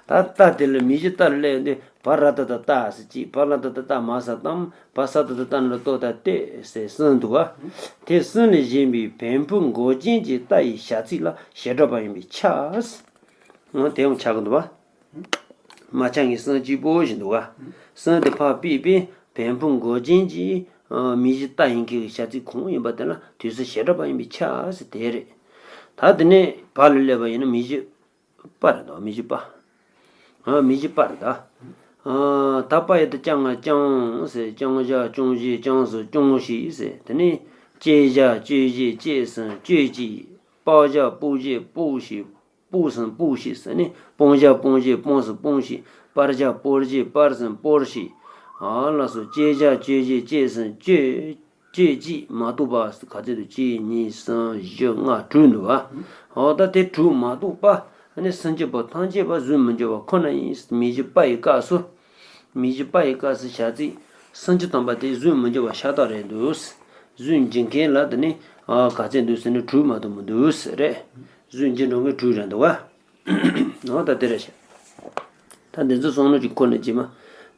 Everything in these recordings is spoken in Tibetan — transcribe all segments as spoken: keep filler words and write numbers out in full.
ད་ཏ་དེ་ལ་མིང་གཞི་ཏ་ལ་སླེབས་ཡོང་དུས་བ་ར་ཏ་བཏགས་ཏ་ཟེར་གཅིག་བ་ལ་ཏ་བཏགས་ཏ་མ་ས་ཏམ། བ་ས་ཏ་བཏགས་ཏ་ན་ལ་ཏོ་བཏགས་ཏེ་ཟེར་གསུམ་འདུག་ག་དེ་གསུམ་ལས་གཞན་པའི་བོན་པོ་མགོ་ཅན་གྱི་ཏ་ཡི་བྱ་ཚིག་ལ་བྱེ་བྲག་པ་ཡིན་པས་ཁྱབ། འོ་དེ་ཡང་ཆགས་ཀྱི་འདུག་ག་མ་ཆགས་ངེས་གསུམ་གཅིག་པོ་ཞིག་འདུག་ག་གསུམ་དེ་ཕར་ཕུད་པས་བོན་པོ་མགོ་ཅན་གྱི་མིང་གཞི་ཏ་ཡིན་མཁན་གྱི་བྱ་ཚིག་གང་ཡིན་པ་དེ་ལ་དུས་སུ་བྱེ་བྲག་པ་ཡིན་པས་ཁྱབ་ཟེར་དེ་རེད། ད་དེ་ནས་བ་ལ་སླེབས་པ་ཡིན་ན་མིང་གཞི་པ་རེད་འདུག་མིང་གཞི་པ། ཨ་མིང་གཞི་པ་རེད་ད། ཨ་ད་པ་ཡ་ད་ལྕང་ང་ལྕང་ཟེར། ལྕང་ཞ་ལྕོང་ཞེས་ལྕང་སུ་ལྕོང་ཞིག་ཟེར། དེ་ནས་ལྕེ་ཞ་ལྕོད་ཞེས་ལྕེ་སུ་ལྕོད་ཅིག་པ་ཞ་པོ་ཞེས་པོ་ཞིག་པོ་སུ་པོ་ཞིག་ཟེར་ནས། སྤོང་ཞ་སྤོང་ཞེས་སྤོང་སུ་སྤོང་ཞིག་པར་ཞ་པོར་ཞེས་པར་སུ་པོར་ཞིག་ཨ་ལགས་སོ། ལྕེ་ཞ་ལྕོད་ཞེས་ལྕེ་སུ་ལྕོད། ལྕོད་ཅིག་མ་གཏོགས་པ་ག་ཚོད་འདུག་གཅིག་གཉིས་གསུམ་བཞི་ལྔ་དྲུག་འདུག་ག་འོ་ད་དེ་དྲུག་མ་གཏོགས་པ། ཨ་ནི་སུམ་ཅུ་པ་ཐམས་ཅད་པ་གཟུགས་མི་འགྱུར་བ་ཁོ་ན་ཡིན། མིང་གཞི་པ་ཡི་སྐབས་སུ། མིང་གཞི་པ་ཡི་སྐབས་སུ་བྱ་ཚིག་སུམ་ཅུ་ཐམ་པ་དེ་གཟུགས་མི་འགྱུར་བ་ཤ་སྟག་རེད་འདུག་གཟུགས་འགྱུར་མཁན་ལ་དེ་ནི་ཨ་ག་ཚོད་འདུག་ཟེར་ན་དྲུག་མ་གཏོགས་མི་འདུག་ཟེར་རེད། གཟུགས་འགྱུར་འགྲོ་མཁན་དྲུག་རེད་འདུག་ག་འོ་ད་དེ་རེད་ཤག་ད་འདི་ཚོ་སོང་ནོ་ཅིག་ཁོ་ནས་ཅི་མ།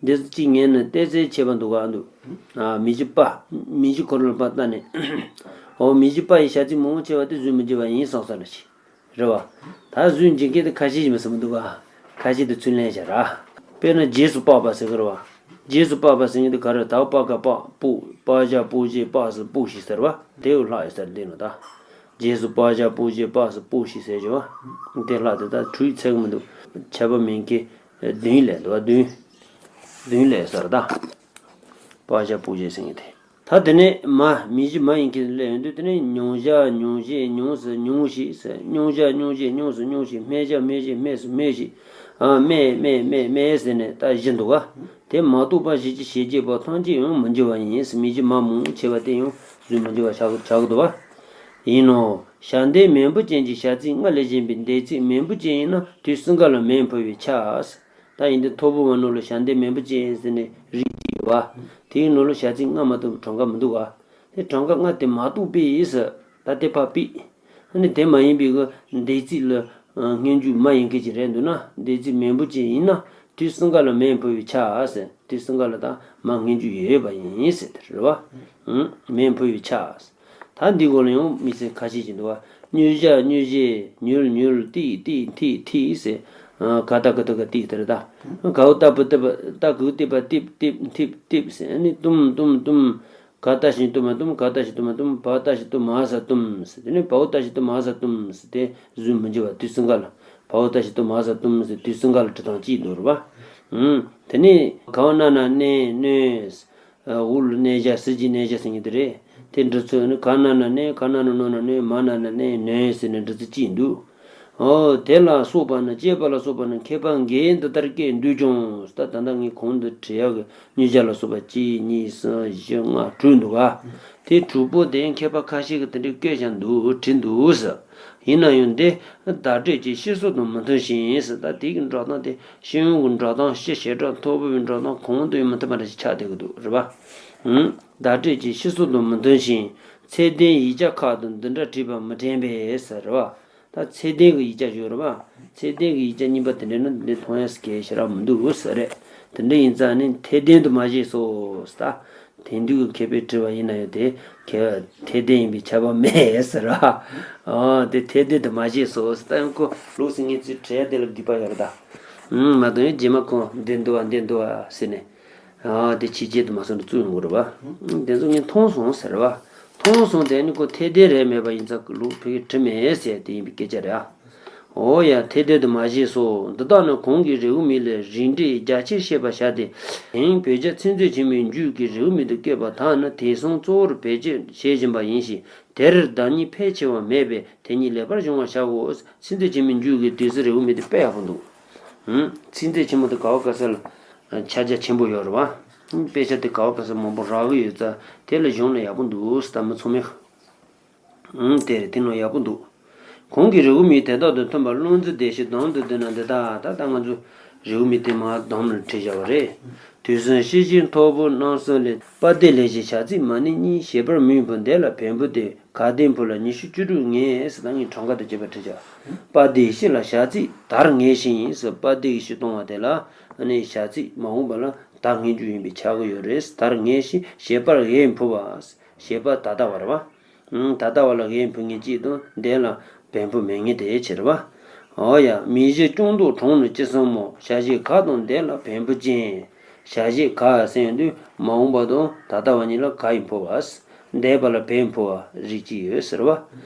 འདི་ཚོ་གཅིག་ཉན་ན་ཏེ་ཚེ་ཆེ་བ་འདུག་ག་འདུག་ཨ་མིང་གཞི་པ། མིང་གཞི་ཁོ་རང་ལ་པ་བཏགས་ནས། འོ་མིང་གཞི་པ་ཡི་བྱ་ཚིག་མང་པོ་ཆེ་བ་དེ་གཟུགས་མི་འགྱུར་བ་ཡིན་བསམ་ས་ལ་ཅི། རེད་བ། ད་གཟུགས་འགྱུར་མཁན་དེ་ཁ་ཤས་ཤིག་མི་སྲིད་མི་འདུག་ག་ཁ་ཤས་དེ་ཚུར་ལེན་བྱ་ར། དཔེར་ན་རྗེས་སུ་དཔག་པ་ཟེར་གི་རེད་བ། རྗེས་སུ་དཔག་པ་ཟེར་མཁན་དེ་ག་རེ། ད་པ་ག་དཔག་པོ། པ་ཞ་པོ་ཞེས་དཔག་སུ་པོ་ཞིག་ཟེར་བ། དེ་ཡོད་ལྷག་ཡོད་ས་རེད་འདི་ནོ་ད། རྗེས་སུ་པ་ཞ་པོ་ཞེས་དཔག་སུ་པོ་ཞིག་ཟེར་བྱ་བ། དེ་ལྷག་དེ་ད་དྲུག་ཚེག་མི་འདུག་ཁྱད་པར་མིན་གྱི་བདུན་ལས་འདུག་བ་བདུན། བདུན་ལས་ཟེར་ད། པ་ཞ་པོ་ཞེས་ཟེར་མཁན་དེ། ད་དེ་ནས་མ། མིང་གཞི་མ་ཡིན་མཁན་ལ་ཡོང་དུས་དེ་ནས་མྱོང་ཞ་མྱོང་ཞེས་མྱོང་སུ་མྱོང་ཞིག་ཟེར། སྨྱུང་ཞ་སྨྱུང་ཞེས་སྨྱོང་སུ་སྨྱོང་ཞིག་སྨྲས་ཞ་སྨྲས་ཞེས་སྨྲས་སུ་སྨྲས་ཤིག་ཨ་སྨྲས་སྨྲས་སྨྲས་སྨྲས་ཟེར་ནས་ད་བཞི་འདུག་ག་དེ་མ་གཏོགས་པ་བཞི་ཅི་བྱེད་ཅེས་པ་ཐམས་ཅད་ཡང་མི་འགྱུར་བ་ཡིན། མིང་གཞི་མ་མང་ཆེ་བ་དེ་ཡང་གཟུགས་མི་འགྱུར་བ་ཆགས་ཆགས་ཀྱི་འདུག་བ། ཡིན་ནོ། ཞབས་འདེགས་མེ་འབུ་ཅན་གྱི་བྱ་ཚིག་ལྔ་ལས་གཞན་པའི་འདས་ཚིག་མེ་འབུ་ཅན་ཡིན་ན་དུས་གསུམ་ཀ་ལ་མེ་འཕུར་བས་ཁྱབ། ད་ཡིན་དུས་ཐོར་བུ་བ་ནོར་ལ་ཞབས་འདེགས་མེ་འབུ་ཅན་ཟེར་ནས་རིགས་གཅིག་ཡོད་བ། དེའི་ནོར་ལ་བྱ་ཚིག་ལྔ་མ་གཏོགས་གྲངས་ཀ་མི་འདུག་བ། དེ་གྲངས་ཀ་ལྔ་དེ་མ་གཏོགས་པའི་ཡིས་ཟེར། ད་དེ་ཕར་ཕུད། ཨ་ནི་དེ་མ་ཡིན་པའི་གི་འདས་ཚིག་ལ་ཨ་སྔོན་འཇུག་མ་ཡིན་མཁན་ཅིག་རེད་འདུག་ན། འདས་ཚིག་མེ་འབུ་ཅན་ཡིན་ན་དུས་གསུམ་ཀ་ལ་མེ་འཕུར་བས་ཁྱབ་ཟེར། དུས་གསུམ་ཀ་ལ་ད་མ་སྔོན་འཇུག་ཡོད་པ་ཡིན་ཟེར་དེ་རེད་བ། ཨང་། མེ་འཕུར་བས་ཁྱབ་ཟེར། ད་འདི་སྐོར་ལ་ཡང་མི་ཚེ་ཁ་ཤས་ཤིག་འདུག་བ། མྱུལ་ཞ་མྱུལ་ཞེས་མྱུལ་མྱུལ། ཏིག་ཏིག་ཐིག་ཐིག་ཟེར། ཨ་ག་ད་གི་ད་གི་ཏིག་དེ་རེད་ད། གའོ་ཏ་བུ་ཏི་བ་ཏ་གུ་ཏི་བ་ཏིབ་ཏིབ་ཐིབ་ཏིབ་ཟེར། ཨ་ནི་ཏུམ་ཏུམ་ཏུམ། ག་ཏ་ཞིག་ཏུ་མ་ཏུམ། ག་ཏ་ཞིག་ཏུ་མ་ཏུམ། བ་ཏ་ཞིག་ཏུ་མ་ས་ཏུམ་ཟེར། དེ་ནས་བའོ་ཏ་ཞིག་ཏུ་མ་ས་ཏུམ་ཟེར། དེ་གཟུགས་མི་འགྱུར་བ་དུས་གསུམ་ཀ་ལ། བའོ་ཏ་ཞིག་ཏུ་མ་ས་ཏུམ་ཟེར། དུས་གསུམ་ཀ་ལ་བྲི་སྟངས་གཅིག་འདུག་རེད་པ། ཨུམ། དེ་ནས་གའོ་ན་ན་ནེ་ནོས། འུ་ལ་ནེ་ཞ་ཟི་ཇི་ནེ་ཞ་ཟེར་མཁན་དེ་རེད། དེ་འབྲི་ཚུལ་ནི་ག་ན་ན་ནེ། ག་ན་ན་ནོ་ན་ནོས། མ་ན་ན་ནེ་ནོས་ཟེར་ནས་འབྲི་ཚུལ་གཅིག་འདུག་ཨོ་དེ་ལ་སོགས་པ་ནི། ཅེས་པ་ལ་སོགས་པ་ནི་མཁས་པ་འགས་འདི་ལྟར་བཀོད་འདུག་ཀྱང་། ད་ད་ལྟ་ངས་གོང་དུ་བྲིས་ཡག་གི་མྱུལ་ཞ་ལ་སོགས་པ་གཅིག་གཉིས་གསུམ་བཞི་ལྔ་དྲུག་འདུག་ག་དེ་དྲུག་པོ་དེ་མཁས་པ་ཁ་ཤས་ཀྱིས་དེ་འདྲའི་བཀོད་བཞག་འདུག་བྲིས་འདུག་ཟེར། ཡིན་ན་ཡང་འདི་བརྡ་སྤྲོད་ཀྱི་སྤྱི་སྲོལ་དང་མི་མཐུན་ཞིང་ཟེར། ད་དེ་གི་འགྲོ་སྟངས་དེ་སྤྱི་ཡོངས་ཀྱི་འགྲོ་སྟངས། སྤྱི་བྱེ་བྲག་ཐོར་བུ་བའི་འགྲོ་སྟངས་གང་དང་ཡང་མི་མཐུན་པ་འདྲ་ཞིག་ཆགས་བསྡད་ཀྱི་འདུག་རེད་པ། ཨང་། བརྡ་སྤྲོད་ཀྱི་སྤྱི་སྲོལ་དང་མི་མཐུན་ཞིང་། ཚད་ལྡན་ཡིག་ཆ་ཁག་ཏུ་འདི་འདྲ་བྲིས་པ་མི་དྲན་པས་ཟེར་རེད་པ། ད་ཚད་ལྡན་གྱི་ཡིག་ཆ་ཞིག་ཡོད་རེད་པ། ཚད་ལྡན་གྱི་ཡིག་ཆ་རྙིང་པ་དེ་འདྲ་ནི་འདི་མཐོང་ཡག་གལ་ཞེ་དྲག་མི་འདུག་ཟེར་རེད། དེ་འདྲ་ཡིན་ཙང་ནི་འཐད་ལྡན་དུ་མ་བྱས་སོ་ཟེར། ད་དེང་དུས་ཀྱི་མཁས་པས་བྲིས་པ་ཡིན་ན་ཡང་དེ་མཁས་འཐད་ལྡན་ཡིན་པས་ཁྱབ་པ་མེད་ཟེར་བ། ཨོ་དེ་འཐད་ལྡན་དུ་མ་བྱས་སོ་ཟེར། ད་ཡང་ཁོ་ལོགས་སུ་ངས་ཚུར་བྲིས་ཡག་དེ་ལ་དགོས་པ་ཡོད་རེད་ད། ཨང་། མ་གཏོགས་ཡང་རྗེས་མ་ཁོ་འདི་འདུག་བ་འདི་འདུག་བ་ཟེར་ནས། ཨ་དེ་ཕྱི་རྒྱལ་དུ་མ་སོང་ནས་བཙུགས་ཡོང་གི་རེད་པ། དེ་ཚོ་ངས་མཐོང་སོང་ཟེར་བ། མཐོང་སོང་། དེ་ནི་ཁོ་འཐད་ལྡན་རེད་མེད་པ་ཡིན་ཙང་ལོགས་ཕ་གིར་བྲིས་མེད་ཟེར་དེ་ཡིན་པའི་སྐད་ཆ་རེད་ཨ། འོ་ཡ། འཐད་ལྡན་དུ་མ་བྱས་སོ། འདི་དག་ནི་གོང་གི་རེའུ་མིག་ལས་རིགས་འགྲེས་རྒྱ་ཆེར་བཤད་པར་བྱ་སྟེ། དེང་བོད་རྒྱ་ཚིག་མཛོད་ཆེན་མོའི་མཇུག་གི་རེའུ་མིག་ཏུ་བཀོད་པ་དག་ནི་དེང་སང་གཙོ་བོར་བེད་སྤྱོད་བྱེད་བཞིན་པ་ཡིན་ཞིང་། དེར་བདག་ཉིད་ཕལ་ཆེ་བ་མེད་པས་དེ་ཉིད་ལེགས་པར་སྦྱོང་བར་བྱའོ། ཚིག་མཛོད་ཆེན་མོའི་མཇུག་གི་དུས་སུ་རེའུ་མིག་དེ་དཔེ་ཡག་པོ་འདུག་ཨང་། ཚིག་མཛོད་ཆེན་མོ་དེ་ག་བ་ག་ས་ལ་ཁྱབ་རྒྱ་ཆེན་པོ་ཡོད་རེད་པ། དཔེ་ཆ་དེ་ག་བ་ག་ས་མང་པོ་རག་གི་ཡོད་ཙང་དེ་ལ་སྦྱོང་ན་ཡག་པོ་འདུག་ཟེར། ད་མི་ཚང་མས། ཨང་། དེ་རེད། དེ་ནང་ཡག་པོ་འདུག་གོང་གི་རེའུ་མིག་དེ་དག་དང་མཐུན་པར་བློ་འཛིན་བདེ་ཞིང་སྡོམ་དུ་བསྡུ་ན་འདི་དག་ད་ལྟ་ང་ཚོ་རེའུ་མིག་དེ་མར་སྡོམ་ལ་བྲིས་བཞག་པ་རེད། དུས་གསུམ་སྤྱི་བྱེ་ཐོར་བུ་རྣམ་གསུམ་ལས། པ་སྡེ་ལས་བཞི་བྱ་ཚིག་མ་ནིང་གཉིས། བྱེད་པར་མིང་བུ་འདས་ལ་བོན་བུ་སྟེ། ག་སྡེ་བུ་ལ་ཉི་ཤུ་བཅུ་དྲུག་ངེས་སུ་བཏང་ངེས་གྲངས་ཀ་དང་བཅས་པ་བྲིས་བྱ། པ་སྡེ་བཞི་ལ་བྱ་ཚིག་དར་ངེས་ཤིང་ཟེར། པ་སྡེ་བཞི་གཏོང་བ་དེ་ལ་ཨ་ནི་བྱ་ཚིག་མ་འོངས་པ་ལ་ད་ངེས་རྒྱུ་ཡིན་པས་ཆགས་ཀྱི་ཡོད་རེད། དར་ངེས་ཤིང་བྱེད་པར་འོས་འཕོ་བ། བྱེད་པ་ད་ལྟ་བ་རེད་བ། ཨང་། ད་ལྟ་བ་ལ་འོས་འཕོ་ངེས་གཅིག་དང་འདས་ལ་བོན་བུ་མེད་ངེས་དེ་ཕྱིར་བ། འོ་ཡ། མིང་གཞི་སྐྱོང་ཟློག་གྲངས་ནི་ཅི་གསུམ་མོ། བྱ་བྱེད་ག་དང་འདས་ལ་བོན་བུ་ཅན། བྱ་བྱེད་ག་ཟེར་དུས་མ་འོངས་པ་དང་ད་ལྟ་བ་གཉིས་ལ་ག་ཡིས་འཕོ་བ། འདས་པ་ལ་བོན་འཕོ་བ་རིགས་གཅིག་ཡོད་ཟེར་བ།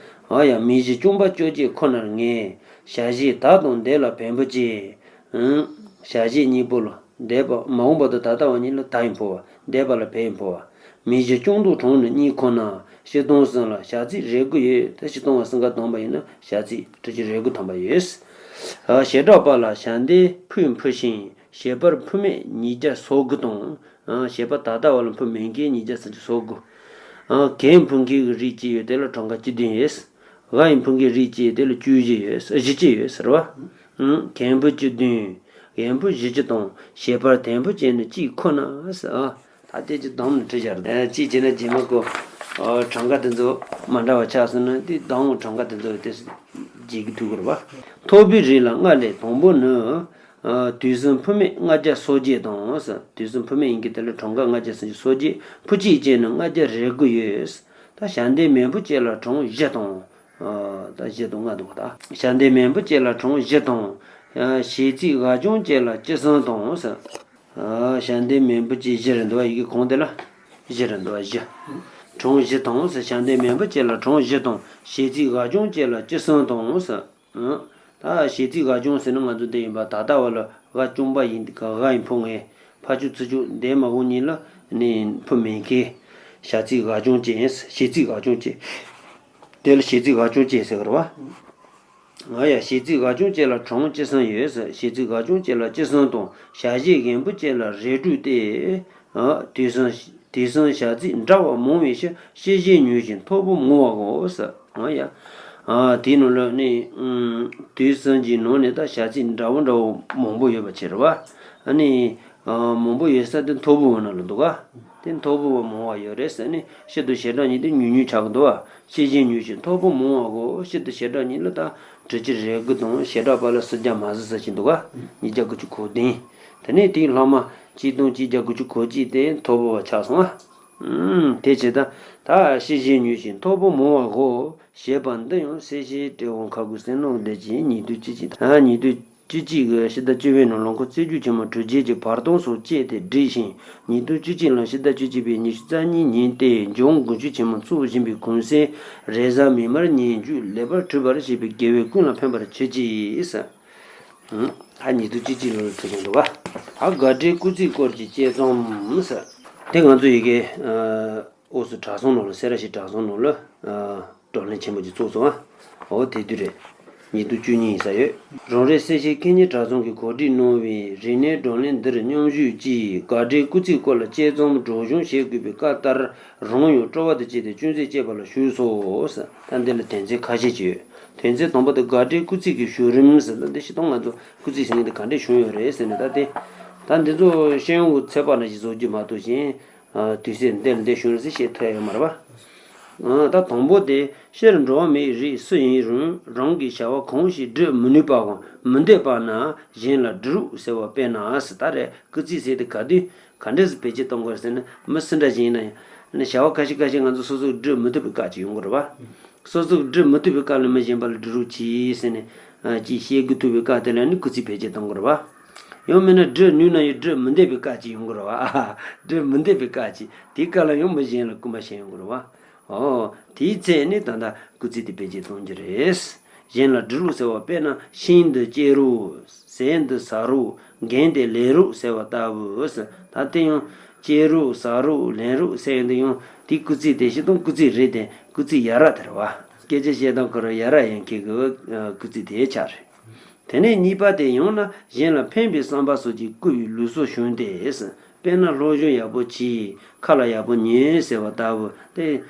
འོ་ཡ། མིང་གཞི་སྐྱོང་བ་བཅོ་བརྒྱད་ཁོ་ནར་ངེས། བྱ་བྱེད་ད་དང་འདས་ལ་བོན་བུ་ཅན། ཨང་། བྱ་བྱེད་གཉིས་པོ་ལ་འདས་པ་མ་འོངས་པ་དང་ད་ལྟ་བ་གཉིས་ལ་ད་ཡིས་འཕོ་བ། འདས་པ་ལ་བོན་ཡིས་འཕོ་བ། མིང་གཞི་སྐྱོང་ཟློག་གྲངས་ནི་གཉིས་ཁོ་ན། སྤྱི་ལྡོག་གསུམ་ལ་བྱ་ཚིག་རེ་དགུ་ཡོད། ད་སྤྱི་ལྡོག་གསུམ་ཀ་བསྡོམས་པ་ཡིན་ན་བྱ་ཚིག་གྲུ་ཆུ་རེ་དགུ་ཐམ་པ་ཡོད། ཨ། བྱེ་བྲག་པ་ལ་བྱ་འདས་ཕུད་འཕུ་ཞིང་བྱེད་པར་འཕུ་མེད་ཉིས་བརྒྱ་སོ་དགུ་དང་། ཨ། བྱེད་པ་ད་ལྟ་བ་ལ་འཕུ་མེད་མཁན་ཉིས་བརྒྱ་སུམ་ཅུ་སོ་དགུ། ཨ། ག་ཡིས་འཕུ་མཁན་གྱི་རིགས་གཅིག་ཡོད། དེ་ལ་གྲངས་ཀ་བཅུ་བདུན་ཡོད། འ་ཡིས་འཕུ་མཁན་རིགས་གཅིག་དེ་ལ་བཅུ་བཞི་ཡོད། བཞི་བཅུ་ཡོད་ཟེར་བ། ཨང་། ག་ཡིས་འཕུ་བཅུ་བདུན། འ་ཡིས་འཕུ་བཞི་བཅུ་དང་། བྱེད་པར་དེ་འཕུ་བྱས་ནས་གཅིག་ཁོ་ན་ཟེར། ཨ། ད་དེ་གཅིག་བསྡོམས་ནས་བྲིས་བཞག་རེད། གཅིག་བྱས་ན་རྗེས་མ་ཁོ། ཨ། གྲངས་ཀ་དེ་ཚོ་མ་འདྲ་བ་ཆགས་སོང་ན་དེ་བསྡོམས་གྲངས་ཀ་དེ་ཚོ་དེ་བརྗེ་གི་ཐུབ་ཀྱི་རེད་བ། ཐོར་བུའི་རིགས་ལ་ལྔ་ལས་དང་པོ་ནི། ཨ། དུས་གསུམ་འཕུ་མེད་ལྔ་བརྒྱ་སོ་བརྒྱད་དང་ཟེར། དུས་གསུམ་འཕུ་མེད་ཡིན་གྱི་དེ་ལ་གྲངས་ཀ་ལྔ་བརྒྱ་སུམ་ཅུ་སོ་བརྒྱད། འཕུ་གཅིག་བྱས་ནས་ལྔ་བརྒྱ་རེ་དགུ་ཡོད། ད་བྱ་འདས་མིང་བུ་བཅས་ལ་གྲངས་བཞི་དང་། ཨ། ད་བཞི་དང་ལྔ་འདུག་ད་བྱ་འདས་མིང་བུ་བཅས་ལ་གྲངས་བཞི་དང་། ཨ། བྱེད་ཚིག་འ་སྦྱོང་བཅས་ལ་བཅུ་གསུམ་དང་ཟེར། ཨ། བྱ་འདས་མིང་བུ་བཅས་བཞི་རེད་འདུག་བ། ཡི་གེ་གོང་དེ་ལ་བཞི་རེད་འདུག་བ། བཞི། གྲངས་བཞི་དང་ཟེར། བྱ་འདས་མིང་བུ་བཅས་ལ་གྲངས་བཞི་དང་། བྱེད་ཚིག་འ་སྦྱོང་བཅས་ལ་བཅུ་གསུམ་དང་ཟེར། ཨ། ད་བྱེད་ཚིག་འ་སྦྱོང་ཟེར་ན་ང་ཚོ་འདི་ཡིན་པ། ད་ལྟ་བ་ལ་འ་སྦྱོང་བ་ཡིན། འ་ཡིས་འཕུ་ངེས། ཕར་ཕྱོགས་ཚུར་ཕྱོགས་འདས་མ་འོངས་གཉིས་ལ་ནི་འཕུ་མེད་མཁན། བྱ་ཚིག་འ་སྦྱོང་བཅས། བྱེད་ཚིག་འ་སྦྱོང་བཅས། དེ་ལ་བྱེད་ཚིག་འ་སྦྱོང་བཅས་ཟེར་གི་རེད་བ། འ་ཡ། བྱེད་ཚིག་འ་སྦྱོང་བཅས་ལ་གྲངས་བཅུ་གསུམ་ཡོད་ཟེར། བྱེད་ཚིག་འ་སྦྱོང་བཅས་ལ་བཅུ་གསུམ་དང་། བྱ་བྱེད་ག་ཡིས་འཕུ་བཅས་ལ་རེ་དྲུག་སྟེ། ཨ། དུས་གསུམ། དུས་གསུམ་བྱ་ཚིག་འདྲ་བ་མང་བའི་ཕྱིར། སྤྱི་བྱེ་ཉུང་ཞིང་ཐོར་བུ་མང་བའོ་ཟེར། འ་ཡ། ཨ། དེའི་ནང་ལ་ནི། ཨུམ། དུས་གསུམ་གྱི་ནང་ནས་ད་བྱ་ཚིག་འདྲ་བོ་འདྲ་བོ་མང་པོ་ཡོད་པ་ཕྱིར་བ། ཨ་ནི། ཨ། མང་པོ་ཡོད་ས་དེ་ཐོར་བུ་བོ་ནང་ལ་འདུག་ག་དེ་ཐོར་བུ་བོ་མང་བ་ཡོད་རེད་ཟེར་ནས། སྤྱི་དང་བྱེ་བྲག་གཉིས་དེ་ཉུང་ཉུང་ཆགས་ཀྱི་འདུག་བ། སྤྱི་བྱེ་ཉུང་ཞིང་ཐོར་བུ་མང་བའོ། སྤྱི་དང་བྱེ་བྲག་གཉིས་ལ་ད་གྲུ་ཆུ་རེ་དགུ་དང་། བྱེ་བྲག་པ་ལ་སུམ་བརྒྱ་མ་ཟིན་ཟེར་གྱི་འདུག་ག་ཉིས་བརྒྱ་དགུ་བཅུ་གོ་བདུན། དེ་ནས་དེའི་ལྷག་མ་གཅིག་སྟོང་གཅིག་བརྒྱ་དགུ་བཅུ་གོ་གཅིག་དེ་ཐོར་བུ་བ་ཆགས་སོང་ཨ། ཨུམ། དེ་བྱས་ད། ད་སྤྱི་བྱེ་ཉུང་ཞིང་ཐོར་བུ་མང་བའོ། ཞེས་པ་འདི་ཡང་གསལ་བྱེད་བྲིས་དབང་ཁ་དགུ་གསལ་སྣང་བསྡུས་ཀྱི་ཉིས་སྟོང་བཅུ་གཅིག་དང་། ཉིས་སྟོང་བཅུ་གཅིག་གི་ཕྱི་ཟླ་བཅུ་པའི་ནང་ལོ་འཁོར་རྩིས་རྒྱུགས་ཆེན་མོ་གྲུབ་རྗེས་ཀྱི་བར་སྟོང་སོགས་སྤྱད་དེ་བསྒྲིགས་ཤིང་། ཉིས་སྟོང་བཅུ་གཅིག་ལོའི་ཕྱི་ཟླ་བཅུ་གཅིག་པའི་ཉི་ཤུ་རྩ་གཉིས་ཉིན་ཏེ་འཇང་དགུན་ཆོས་ཆེན་མོ་ཚོགས་བཞིན་པའི་གུང་སེང་རེས་གཟའ་མིག་དམར་ཉིན་རྒྱུན་ལེགས་པར་གྲུབ་པར་བྱས་པའི་དགེ་བས་ཀུན་ལ་ཕན་པར་གྱུར་ཅིག་ཟེར། ཨ། ཉིས་སྟོང་བཅུ་གཅིག་ལོར་བྲིས་ཀྱང་འདུག་ག་ད་དགའ་བྲལ་སྐུལ་ཚིག་སྐོར་གྱི་དཔྱད་རྩོམ་ཟེར། དེ་ང་ཚོ་ཡི་གེ། ཨ། འོ་སོ་གྲྭ་ཚང་ནང་ལ། སེ་ར་བྱེས་གྲྭ་ཚང་ནང་ལ། ཨ། བགྲོ་གླེང་ཆེན་མོ་ཅིག་ཚོགས་སོང་ཨ། འོ་དེ་དུས་རེད། ཉིས་སྟོང་བཅུ་གཉིས་ཡིན་ས་ཡོད། རང་རེ་སེར་བྱེས་མཁས་སྙན་གྲྭ་ཚང་གིས་གོ་སྒྲིག་གནང་བའི་རིག་གནས་བགྲོ་གླེང་འདིར་མཉམ་ཞུགས་ཀྱིས་དགའ་བྲལ་སྐུལ་ཚིག་སྐོར་ལ་དཔྱད་རྩོམ་སྒྲོག་སྦྱང་བྱེད་དགོས་པའི་བཀའ་ལྟར། རང་ཡང་སྤྲོ་བ་དང་བཅས་ཏེ་ཅུང་ཟད་དཔྱད་པ་ལ་ཞུགས་སོ་ཟེར། ད་འདི་ལ་དོན་ཚན་ཁ་ཤས་ཅིག་ཡོད། དོན་ཚན་དང་པོ་དེ་དགའ་བྲལ་སྐུལ་ཚིག་གི་བྱུང་རིམ་ཟེར། ད་འདི་སྤྱིར་བཏང་ང་ཚོ་སྐུལ་ཚིག་ཟེར་མཁན་དེ་ག་འདྲས་བྱུང་ཡོད་རེད་ཟེར་ནས། ད་དེ། ད་འདི་ཚོ་ཤེས་ཡོན་གྱི་ཚོད་དཔག་ནང་བཞིན་བཟོ་རྒྱུ་མ་གཏོགས་གཞན། ཨ། དུས་ཚོད་འདིར་འདི་བྱུང་ཟེར་བཤད་ཐུབ་ཡོད་མ་རེད་པ། ཨ། ད་དང་པོ་དེ། སྤྱིར་འགྲོ་བ་མིའི་རིགས་སུ་ཡིན་རུང་རང་གི་བྱ་བ་གང་ཞིག་སྒྲུབ་མི་ནུས་པའམ་མི་འདོད་པ་ན་གཞན་ལ་སྒྲུབ་རོགས་ཟེར་བ། དཔེར་ན་ཟེར། ད་རེད། སྐུལ་ཚིག་ཟེར་དེ་ག་དུས་ག་འདྲས་སེ་བེད་སྤྱོད་གཏོང་དགོས་ཟེར་ན། མི་སུ་འདྲ་ཞིག་ཡིན་ན་ཡང་། ཨ་ནི་བྱ་བ་ཁ་ཤས་ཁ་ཤས་ང་ཚོ་སོ་སོས་སྒྲུབ་མི་ཐུབ་པའི་སྐབས་ཅིག་ཡོང་གི་རེད་པ། སོ་སོས་སྒྲུབ་མི་ཐུབ་པའི་སྐབས་ལ་མི་གཞན་པ་ལ་སྒྲུབ་རོགས་གྱིས་ཟེར་ནས། ཨ། ཅིག་བཤད་དགོས་ཐུག་པའི་སྐབས་དེ་ལ་ནི་སྐུལ་ཚིག་བེད་སྤྱོད་གཏོང་དགོས་རེད་པ། ཡང་མིན་ན་སྒྲུབ་ནུས་ན་ཡང་སྒྲུབ་མི་འདོད་པའི་སྐབས་ཅིག་ཡོང་གི་རེད་པ། སྒྲུབ་མི་འདོད་པའི་སྐབས་ཅིག་དེའི་སྐབས་ལ་ཡང་མི་གཞན་ལ་སྐུལ་མ་བྱེད་ཡོང་གི་རེད་པ། འོ། དེའི་ཚེ་ནི་ད་ལྟ་སྐུལ་ཚིག་དེ་བེད་སྤྱོད་གཏོང་རྒྱུ་རེད། གཞན་ལ་སྒྲུབ་རོགས་ཟེར་བ། དཔེར་ན་ཤིང་འདི་བཅད་རོགས། ཟས་འདི་ཟ་རོགས། འགན་དེ་ལེན་རོགས་ཟེར་བ་ལྟ་བུ་ཟེར། ད་དེ་ཡང་བཅད་རོགས། ཟ་རོགས། ལེན་རོགས་ཟེར་ཡོང་དུས་ཡང་དེའི་སྐུལ་ཚིག་དེ་སྤྱིར་བཏང་སྐུལ་ཚིག་རེད་དེ། སྐུལ་ཚིག་ཡ་རབས་དེ་རེད་པ། སྐད་ཆ་བཤད་སྟངས་ཁོ་རང་ཡ་རབས་ཡིན་མཁན་གྱི་སྐུལ་ཚིག་དེ་ཆགས་རེད། དེ་ནས་གཉིས་པ་དེ། ཡང་ན་གཞན་ལ་ཕན་པའི་བསམ་པ་སོགས་ཀྱིས་བསྐུལ་བའི་ལུགས་སྲོལ་བྱུང་སྟེ། དཔེར་ན་སློབ་སྦྱོང་ཡག་པོ་གྱིས། ཁ་ལ་ཡག་པོ་ཉོན་ཟེར་བ་ལྟ་བུ་སྟེ།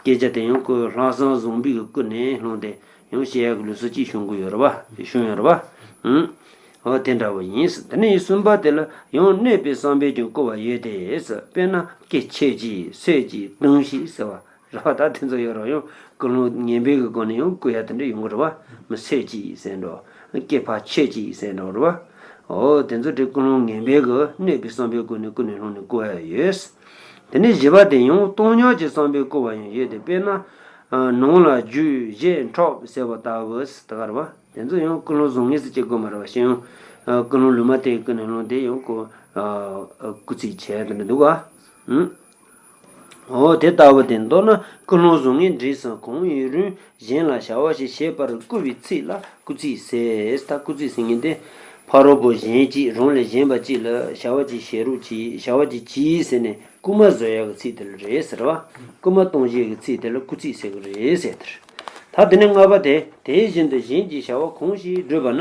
སྐད་ཆ་དེ་ཡང་ཁོས་ལྷག་བསམ་བཟང་པོས་བསྐུལ་ནས་བླངས་ཏེ་ཡང་བཤད་ཡག་གི་ལུགས་སྲོལ་ཅིག་བྱུང་གི་ཡོད་རེད་པ། བྱུང་ཡོད་རེད་པ། ཨང་། འོ་དེ་འདྲ་བོ་ཡིན། དེ་ནས་གསུམ་པ་དེ་ལ་ཡང་གནོད་པའི་བསམ་པས་ཀྱང་བསྐུལ་བ་ཡོད་དེ། དཔེར་ན་སྐེ་ཆད་ཅིག་གསོད་ཅིག་བརྡུངས་ཤིག་ཟེར་བ་རེད་བ། ད་དེ་ཚོ་ཡོད་རེད་བ། ཡང་ཀུན་སློང་ངན་པའི་གི་སྒོ་ནས་ཡང་བསྐུལ་ཡ་དེ་འདྲ་ཡོང་གི་རེད་བ། མི་གསོད་ཅིག་ཟེར་འགྲོ། སྐེ་ཕར་ཆད་ཅིག་ཟེར་འགྲོ་རེད་བ། འོ་དེ་ཚོ་དེ་ཀུན་སློང་ངན་པའི་གི་གནོད་པའི་བསམ་པས་བསྐུལ་ནས་ཀུན་ནས་སློང་ནས་བསྐུལ་ཡ་ཡོད། དེ་ནས་བཞི་པ་དེ་ཡང་སྟོང་ཉིད་ཀྱི་བསམ་པས་བསྐུལ་བ་ཡང་ཡོད་དེ། དཔེར་ན། ནང་ལ་རྒྱུག་གཞས་འཁྲབ་ཟེར་བ་ལྟ་བུ་ད་ག་རེད་བ། དེ་ཚོ་ཡང་ཀུན་སློང་བཟང་ངན་ཟེར་བྱེད་དགོས་མ་རེད་བ། ཞེས་ཡང་ཀུན་སློང་ལུང་མ་བསྟན་ཀུན་ནས་སློང་དེ་ཡང་ཀུ་སྐུལ་ཚིག་བྱས་དེ་འདྲ་འདུག་ག་འོ་དེ་ལྟ་བུ་དེ། མདོར་ན་ཀུན་སློང་བཟང་ངན་འདྲེས་སུ་གང་ཡིན་རུང་གཞན་ལ་བྱ་བ་ཞིག་བྱེད་པར་བསྐུལ་བའི་ཚིག་ལ་སྐུལ་ཚིག་ཟེར། ད་སྐུལ་ཚིག་ཟེར་མཁན་དེ་ཕ་རོལ་པོ་གཞན་གཅིག་རང་ལས་གཞན་པ་གཅིག་ལ་བྱ་བ་ཅིག་བྱེད་རོགས་གྱིས། བྱ་བ་ཅིག་གྱིས་ཟེར་ནས་སྐུལ་མ་བཟོ་ཡག་གི་ཚིག་དེ་ལ་རེད་ཟེར་བ། སྐུལ་མ་གཏོང་བྱེད་ཀྱི་ཚིག་དེ་ལ་སྐུལ་ཚིག་ཟེར་གི་རེད་ཟེར་དེ་རེད། ད་དེ་ནས་ལྔ་པ་དེ། དེ་བཞིན་དུ་གཞན་གྱི་བྱ་བ་གང་ཞིག་བསྒྲུབ་པ་ན་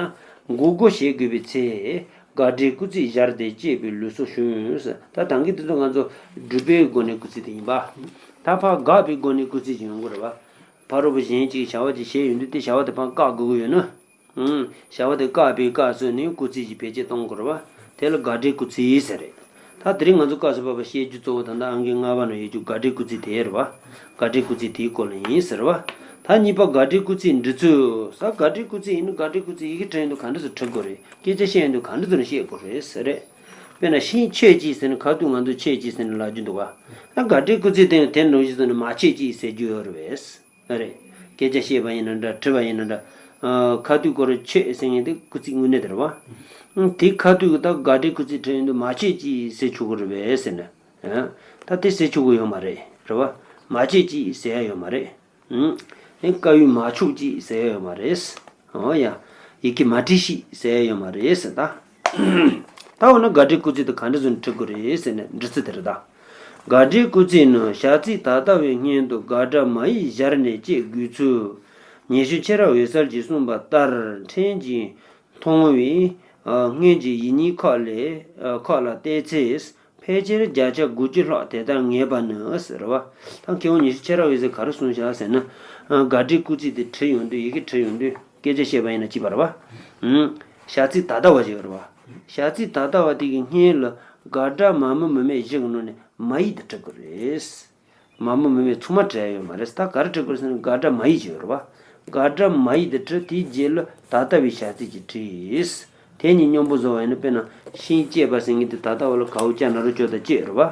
འགོག་སྒོ་བྱེད་དགོས་པའི་ཚེ། དགག་སྒྲའི་སྐུལ་ཚིག་སྦྱར་ཏེ་བསྐྱེད་པའི་ལུགས་སོ་ཞུ། ད་ད་གིན་དེ་ཚོ་ང་ཚོ་སྒྲུབ་པའི་སྒོ་ནས་སྐུལ་ཚིག་དེ་ཡིན་པ། ད་ཕར་དགག་པའི་སྒོ་ནས་སྐུལ་ཚིག་ཅིག་ཡོང་གི་རེད་བ། ཕ་རོལ་པོ་གཞན་གཅིག་བྱ་བ་ཅིག་བྱས་ཡོང་དུས་དེ་བྱ་བ་དེ་ཕར་བཀག་དགོས་ཀྱི་ཡོད་ན། ཨང་། བྱ་བ་དེ་བཀག་པའི་བཀག་ཟེར་ནས་སྐུལ་ཚིག་ཅིག་བེད་སྤྱོད་གཏོང་དགོས་རེད་བ། དེ་ལ་དགག་སྒྲའི་སྐུལ་ཚིག་ཟེར་རེད། ད་དེ་རིང་ང་ཚོ་སྐབས་སུ་བབས་པ་བཤད་རྒྱུ་གཙོ་བོ་ད་ལྟ་ཨང་ཀི་ལྔ་པ་ན་ཡོད་རྒྱུ་དགག་སྒྲའི་སྐུལ་ཚིག་དེ་རེད་བ། དགག་སྒྲའི་སྐུལ་ཚིག་དེའི་སྐོར་ལ་ཡིན་ཟེར་བ། ད་གཉིས་པ་དགག་སྒྲའི་སྐུལ་ཚིག་འབྲི་ཚུལ། ས་དགག་སྒྲའི་སྐུལ་ཚིག་ཡིན་ན་དགག་སྒྲའི་སྐུལ་ཚིག་ཡི་གེ་འབྲི་ཡོང་དུས་ག་འདྲ་ཟེར་འབྲི་དགོས་རེད། སྐད་ཆ་བཤད་ཡོང་དུས་ག་འདྲ་ཟེར་བཤད་དགོས་རེད་ཟེར་རེད། དཔེར་ན་ཤིང་ཆད་ཅིག་ཟེར་ནས་ཁ་ཐུག་ང་ཚོ་ཆད་ཅིག་ཟེར་ནས་ལབ་རྒྱུ་འདུག་བ། ད་དགག་སྒྲའི་སྐུལ་ཚིག་དེ་ཡང་དེ་འདྲ་ཞིག་ཟེར་ནས་མ་ཆད་ཅིག་ཟེར་རྒྱུ་ཡོད་རེད་བས། རེད། སྐད་ཆ་བཤད་པ་ཡིན་ན་འདྲ་དྲི་བ་ཡིན་ན་འདྲ། ཨ། ཁ་ཐུག་སྐོར་ཆད་ཟེར་མཁན་དེ་སྐུལ་ཚིག་དངོས་གནས་དེ་རེད་བ། ཨང་། དེ་ཁ་ཐུག་གི་ད་དགག་སྒྲའི་སྐུལ་ཚིག་འབྲི་ཡོང་དུས་མ་ཆད་ཅིག་ཟེར་ཆོག་གི་རེད་བས་ཟེར་ན། ཨ། ད་དེ་ཟེར་ཆོག་གི་ཡོད་མ་རེད། རེད་བ། མ་ཆད་ཅིག་ཟེར་ཡ་ཡོད་མ་རེད། ཨང་། དེ་དཀར་ཡོལ་མ་ཕྱོགས་ཅིག་ཟེར་ཡ་ཡོད་མ་རེད། འོ་ཡ། ཡི་གེ་མ་བྲིས་ཤིག་ཟེར་ཡ་ཡོད་མ་རེད་ཟེར་ད། ད་འོ་ན་དགག་སྒྲའི་སྐུལ་ཚིག་དེ་ག་འདྲ་བཟོས་ནས་འབྲི་དགོས་རེད་ཟེར་ནས་འབྲི་ཚུལ་དེ་རེད་ད། དགག་སྒྲའི་སྐུལ་ཚིག་ནི་བྱ་ཚིག་ད་ལྟ་བའི་སྔོན་དུ་དགག་སྒྲ་མ་ཡིག་སྦྱར་ནས་བསྐྱེད་དགོས་ཚུལ། ཉི་ཤུ་ཕྱི་རབས་འོད་གསལ་གྱིས་གསུངས་པ་ལྟར་ཕྲན་གྱིས་མཐོང་བའི་སྔོན་གྱི་ཡིག་རྙིང་ཁག་ལས་ཁག་ལ་བལྟས་ཚེ། ཕལ་ཆེར་བརྒྱ་ཆ་དགུ་བཅུ་ལྷག་དེ་ལྟར་ངེས་པ་ནི་ཟེར་བ། ད་མཁས་དབང་ཉི་ཤུ་ཕྱི་རབས་འོད་གསལ་ག་རེ་གསུངས་བཞག་ཟེར་ན། དགག་སྒྲའི་སྐུལ་ཚིག་དེ་བྲིས་ཡོང་དུས་ཡི་གེ་བྲིས་ཡོང་དུས་སྐད་ཆ་བཤད་པ་ཡིན་ན་གཅིག་པ་རེད་བ། བྱ་ཚིག་ད་ལྟ་བ་ཞིག་ཡོད་རེད་བ། བྱ་ཚིག་ད་ལྟ་བ་དེ་གི་སྔོན་ལ་དགག་སྒྲ་མ་མི་མི་མེད་བཞི་གི་ནང་ནས་མ་ཡིག་དེ་འབྲི་དགོས་རེད། མ་མི་མི་མེད་ཚང་མ་འབྲི་ཡ་ཡོད་མ་རེད། ད་ག་རེ་འབྲི་དགོས་ཟེར་ན་དགག་སྒྲ་མ་ཡིག་ཅིག་ཡོད་རེད་བ། དགག་སྒྲ་མ་ཡིག་དེ་བྲིས། དེའི་རྗེས་ལ་ད་ལྟ་བའི་བྱ་ཚིག་ཅིག་བྲིས། དེ་གཉིས་མཉམ་པོ་བཟོ་བ་ཡིན་ན། དཔེར་ན་ཤིང་བཅད་པ་ཟེར་མཁན་དེ་ད་ལྟ་བ་ལ་གའོ་ཅ་ན་རོ་ཅོ་དང་བཅད་རེད་བ།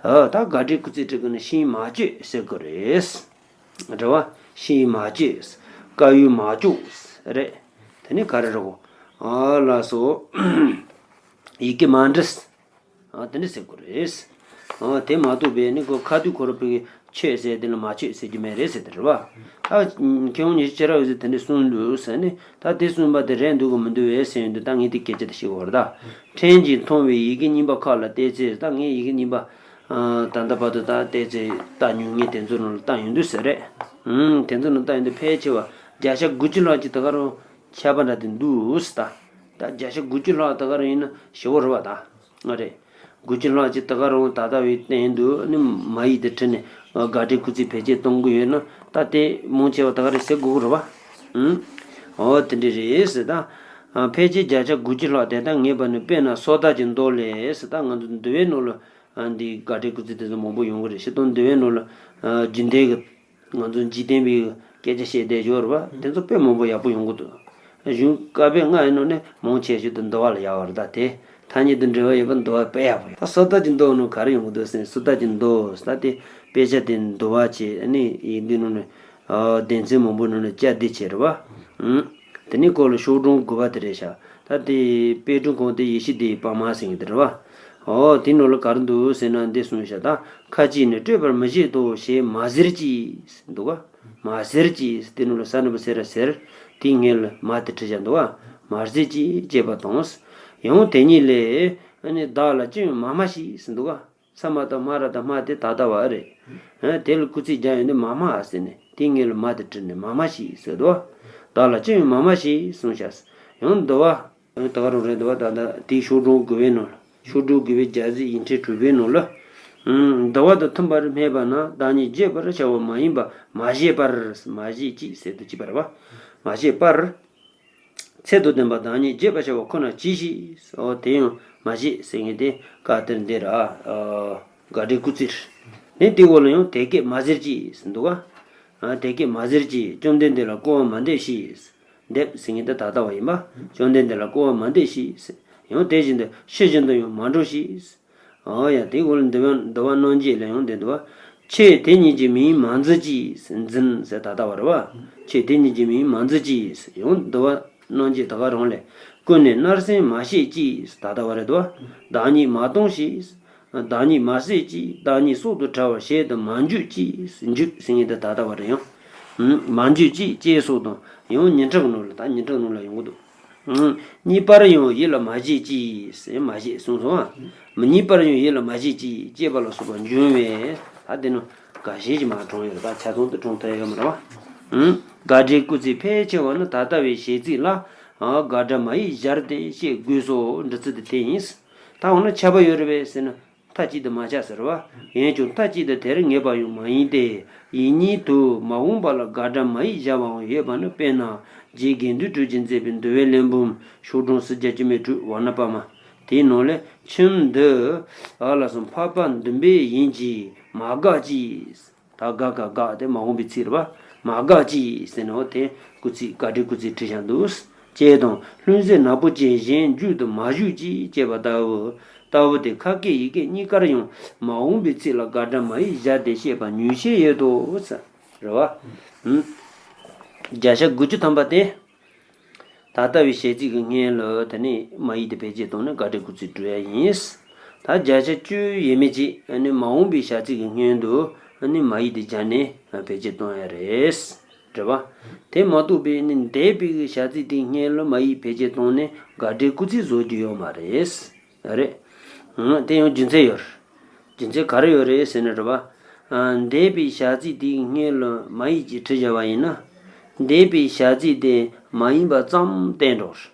ཨ། ད་དགག་སྒྲའི་སྐུལ་ཚིག་བྲིས་དགོས་ན་ཤིང་མ་གཅོད་ཟེར་དགོས་རེད། རེད་བ། ཤིང་མ་གཅོད། དཀར་ཡོལ་མ་ཕྱོགས་རེད། དེ་ནས་ག་རེ་རེད་གོ། ཨ་ལགས་སོ། ཡི་གེ་མ་འབྲི། ཨ། དེ་འདྲ་ཟེར་དགོས་རེད། ཨ། དེ་མ་གཏོགས་པའི་ནི་ཁོ་ཁ་ཐུག་ཁོ་རང་ཕ་གི་ཆོད་ཟེར་དེ་ལ་མ་ཆོད་ཟེར་རྒྱུ་མེད་རེད་ཟེར་དེ་རེད་བ། ད་མཁས་དབང་ཉི་ཤུ་ཕྱི་རབས་འོད་གསལ་དེ་འདྲ་གསུངས་འདུག་ཟེར་ནས། ད་དེ་གསུངས་པ་དེ་རེད་འདུག་གི་མི་འདུག་བས་ཟེར་ཡོང་དུས། ད་ངས་དེ་སྐད་ཆ་དེ་བཤད་དགོས་རེད་ད། ཕྲན་གྱིས་མཐོང་བའི་ཡི་གེ་རྙིང་པ་ཁག་ལ་བལྟས་ཚེ། ད་ངས་ཡི་གེ་རྙིང་པ། ཨ། ད་ལྟ་བར་དུ་ད་བལྟས་ཚེ་ལྟ་མྱོང་མཁན་དེ་ཚོ་ནང་ལ་བལྟ་ཡོང་དུས་ཟེར་རེད། ཨང་། དེ་ཚོ་ནང་བལྟ་ཡོང་དུས་ཕལ་ཆེ་བ་བརྒྱ་ཆ་དགུ་བཅུ་ལྷག་ཅིག་ད་ག་རང་ཁྱད་པར་འདྲ་དེ་འདུག་ཟེར་ད། ད་བརྒྱ་ཆ་དགུ་བཅུ་ལྷག་ད་ག་རང་ཡིན་ན་ཞེ་པོ་རེད་བ་ད། ཨ། རེད། དགུ་བཅུ་ལྷག་ཅིག་ད་ག་རང་ད་ལྟ་བའི་སྟེང་དུ་ནི་མ་ཡིག་དེ་བྲིས་ནས་དགག་སྒྲའི་སྐུལ་ཚིག་བེད་སྤྱོད་གཏོང་གི་ཡོད་ན། ད་དེ་མང་ཆེ་བ་ད་ག་རང་ཟེར་དགོས་ཀྱི་རེད་བ། ཨང་། འོ་དེ་འདྲ་རེད་ཟེར་ད། ཨ། ཕལ་ཆེར་བརྒྱ་ཆ་དགུ་བཅུ་ལྷག་དེ་ལྟར་ངེས་པ་ནི། དཔེར་ན་སོ་ཐར་གྱི་མདོ་ལས་ཟེར། ད་ང་ཚོ་འདུལ་བའི་ནང་ལ། ཨ། འདི་དགག་སྒྲའི་སྐུལ་ཚིག་དེ་ཚོ་མང་པོ་ཡོང་གི་རེད། སྤྱིར་བཏང་འདུལ་བའི་ནང་ལ། ཨ། རྒྱུན་ལྡན་གྱི་ང་ཚོ་འཇིག་རྟེན་པའི་སྐད་ཆ་བཤད་བསྡད་ཡོད་རེད་བ། དེ་ཚོ་དཔེ་མང་པོ་ཡག་པོ་ཡོང་གི་འདུག་གཞུང་བཀའ་པོད་ལྔ་ཡི་ནང་ནས་མང་ཆེ་ཤོས་དེ་འདུལ་བ་ལ་ཡག་པ་རེད། ད་དེ་ཐ་སྙད་དུ་འབྲེལ་བ་ཡོད་པ་འདུལ་བ་དཔེ་ཡག་པོ་ཡོད། ད་སོ་ཐར་གྱི་མདོ་ནང་ག་རེ་ཡོང་གི་འདུག་ཟེར་ན། སོ་ཐར་གྱི་མདོ་ཟེར་ད་དེ་དཔེ་ཆ་དེ་འདུལ་བ་བྱས། ཨ་ནི་ཡིག་འདི་ནང་ནས། ཨ། སྡེ་ཚན་མང་པོའི་ནང་ནས་བཅར་འདྲི་བྱས་རེད་བ། ཨང་། དེ་ནས་ཁོ་ལ་ཤོག་གྲངས་དགུ་པ་དེ་རེད་ཤག་ད་དེ་དཔེ་སྐྲུན་ཁང་དེ་ཡེ་ཤེས་སྡེ་ཡི་པར་མ་ཟེར་མཁན་དེ་རེད་བ། ཨོ། དེའི་ནང་ལ་ག་རེ་འདུག་ཟེར་ན་འདི་གསུངས་ཤག་ད་ཁ་ཅིག་ནི་སྤྲོས་པར་མི་བྱེད་དོ་ཞེས་མ་ཟེར་ཅིག་འདུག་ག་མ་ཟེར་ཅིག་དེའི་ནང་ལ་ས་ནི་བུ་སེ་ར་ཟེར། དེའི་སྔོན་ལ་མ་དེ་བྲིས་བཞག་འདུག་ག་མ་ཟེར་ཅིག་ཅེས་པ་དང་། ཡང་དེ་ཉིད་ལས་ཨ་ནི་བདག་ལ་ཅི་ཡང་མ་སྨྲ་ཞིག་ཟེར་འདུག་ག་ས་མ་བཏགས་སྨ་ར་དང་སྨྲ་དེ་ད་ལྟ་བ་རེད། ཨ། དེ་ལ་སྐུལ་ཚིག་སྦྱར་ཡོང་དུས་མ་སྨྲ་ཟེར་ནས་དེའི་སྔོན་ལ་མ་དེ་བྲིས་ནས་མ་སྨྲ་ཞིག་ཟེར་འདུག་བདག་ལ་ཅི་ཡང་མ་སྨྲ་ཞིག་གསུངས་ཤག་ཡང་འདུལ་བ། ད་ག་རང་རེད་འདུག་བ། ད་ལྟ་དེའི་ཤོག་གྲངས་དགུ་པའི་ནང་ལ། ཤོག་གྲངས་དགུ་པའི་རྒྱ་ཚིག་ཡིག་ཕྲེང་དྲུག་པའི་ནང་ལ། ཨང་། འདུལ་བ་དང་མཐུན་པར་སྨྲས་པ་ན་བདག་ཉིད་བརྗོད་པར་བྱ་བ་མ་ཡིན་པ་མ་བཞེད་པར། མ་བཞེད་ཅིག་ཟེར་དུས་གཅིག་པ་རེད་བ། མ་བཞེད་པར། ཚད་དང་ལྡན་པ་བདག་ཉིད་བརྗོད་པར་བྱ་བ་ཁོ་ན་ཅི་ཞིག། འོ་དེ་ཡང་མ་བྱེད་ཟེར་མཁན་དེ་བཀའ་གཏེར་འདི་ར། དགག་སྒྲའི་སྐུལ་ཚིག་རེད། དེའི་འོག་ལ་ཡང་དེ་སྐད་མ་ཟེར་ཅིག་ཟེར་འདུག་ག་དེ་སྐད་མ་ཟེར་ཅིག། བཅོམ་ལྡན་འདས་ལ་སྐུར་བ་མ་འདེབས་ཤིག། འདེབས་ཟེར་མཁན་དེ་ད་ལྟ་བ་ཡིན་པ། བཅོམ་ལྡན་འདས་ལ་སྐུར་བ་མ་འདེབས་ཤིག། ཡང་དེ་བཞིན་དུ་ཕྱི་བཞིན་དུ་ཡང་མ་འགྲོ་ཤིག། ཨོ་ཡ། དེའི་འོག་ལ་འདུལ་བ་འདུལ་བ་རྣམ་འབྱེད་ལ་ཡང་འདི་འདུལ་བ། ཆོས་དེ་ཉིད་ཀྱི་མིང་མ་འཛིན་ཅིག། འཛིན་ཟེར་ད་ལྟ་བ་རེད་བ། ཆོས་དེ་ཉིད་ཀྱི་མིང་མ་འཛིན་ཅིག། ཡང་འདུལ་བ་རྣམ་འབྱེད་ད་ག་རང་ལས། ཀུན་ནས་མནར་སེམས་མ་བྱེད་ཅིག། ད་ལྟ་བ་རེད་དོ། བདག་ཉིད་མ་གཏོང་ཞིག། བདག་ཉིད་མ་ཟེར་ཅིག། བདག་ཉིད་སྲོག་དང་བྲལ་བར་བྱེད་དུ་མ་འཇུག་ཅིག། འཇུག་ཟེར་མཁན་དེ་ད་ལྟ་བ་རེད་ཡང་། མ་འཇུག་ཅིག་ཅེས་སོགས་དང་། ཡང་ཉི་ཁྲི་གི་ནང་ལ་ད་ཉི་ཁྲི་གི་ནང་ལ་ཡོང་གི་འདུག། ཨང་། གཉིས་པར་ཡང་ཡིད་ལ་མ་བྱེད་ཅིག་ཟེར་མ་བྱེད་གསུངས་སོང་ཨ། མ་གཉིས་པར་ཡང་ཡིད་ལ་མ་བྱེད་ཅིག་ཅེས་པ་ལ་སོགས་པ་འབྱུང་བས། ད་དེ་ནི་འགའ་ཞིག་ཅིག་མ་གྲངས་ཡོད་རེད། ད་ཆ་ཚང་དུ་གྲངས་ཐུབ་ཡོད་མ་རེད་བ། ཨང་། དགག་སྒྲའི་སྐུལ་ཚིག་ཕལ་ཆེ་བ་ནི་ད་ལྟ་བའི་བྱེད་ཚིག་ལ། ཨ། དགག་སྒྲ་མ་ཡིག་སྦྱར་ཏེ་བཤད་དགོས་སོ། འབྲི་ཚུལ་དེ་དེ་ཡིན། ད་འོ་ན་ཁྱབ་པ་ཡོད་རེད་པས་ཟེར་ན། མཐའ་གཅིག་ཏུ་མ་ཁྱབ་ཟེར་བ། འོན་ཀྱང་མཐའ་གཅིག་ཏུ་དེར་ངེས་པ་ཡང་མ་ཡིན་ཏེ། ཡིད་གཉིས་དུ་མ་འོངས་པ་ལ་དགག་སྒྲ་མ་ཡིག་སྦྱར་བའང་ཡོད་པ་ནི། དཔེར་ན། རྗེ་དགེ་འདུན་གྲུབ་ཀྱིས་མཛད་པའི་འདུལ་བའི་གླེང་འབུམ་ཤོག་གྲངས་སུམ་བརྒྱ་བཅུ་མེད་དྲུག། ཝ་ཎ་པདྨ། དེའི་ནང་ལས་ཁྱིམ་འདི་ཨ་ལ་སོགས་འཕགས་པ་འདུན་པས་ཡིན་གྱི་མ་དགག་ཅིག། ད་དགག་དགག་དགག་དེ་མ་འོངས་པའི་ཚིག་རེད་པ། མ་དགག་ཅིག་ཟེར་ནའོ་དེ་སྐུལ་ཚིག་དགག་སྒྲའི་སྐུལ་ཚིག་བྲིས་བཞག་འདུག། ཅེས་དང་། ལྷུང་བཟེད་ནག་པོ་ཅན་གཞན་འཇུག་ཏུ་མ་གཞུག་ཅིག་ཅེས་པ་ལྟ་བུ། ལྟ་བུ་སྟེ་ཁ་སྐད་ཡིག་སྐད་གཉིས་ཀར་ཡང་མ་འོངས་པའི་ཚིག་ལ་དགག་སྒྲ་མ་ཡིག་སྦྱར་ཏེ་བཤད་པ་ཉུང་ཤས་ཡོད་དོ། རེད་བ། ཨུམ། བརྒྱ་ཆ་དགུ་བཅུ་ཐམ་པ་སྟེ། ད་ལྟ་བའི་བྱེད་ཚིག་གི་སྔོན་ལ་དེ་ནས་མ་ཡིག་དེ་བེད་སྤྱོད་བཏང་ནས་དགག་སྒྲའི་སྐུལ་ཚིག་འབྲི་ཡ་ཡིན། ད་བརྒྱ་ཆ་བཅུ་ཡས་མས་ཅིག་ཨ་ནི་མ་འོངས་པའི་བྱ་ཚིག་གི་སྔོན་དུ་ཨ་ནི་མ་ཡིག་དེ་སྦྱར་ནས་བེད་སྤྱོད་གཏོང་ཡ་རེད། རེད་བ། དེ་མ་གཏོགས་པའི་ནི་འདས་པའི་བྱ་ཚིག་དེའི་སྔོན་ལ་མ་ཡིག་བེད་སྤྱོད་བཏང་ནས་དགག་སྒྲའི་སྐུལ་ཚིག་བཟོ་རྒྱུ་ཡོད་མ་རེད། རེད། ཨང་། དེ་ཡང་རྒྱུ་མཚན་ཡོད་རེད། རྒྱུ་མཚན་ག་རེ་ཡོད་རེད་ཟེར་ན་རེད་བ། ཨ། འདས་པའི་བྱ་ཚིག་དེའི་སྔོན་ལ་མ་ཡིག་ཅིག་བྲིས་བཞག་པ་ཡིན་ན། འདས་པའི་བྱ་ཚིག་དེ་མ་ཡིན་པ་ཙམ་བསྟན་འགྲོ་རེད།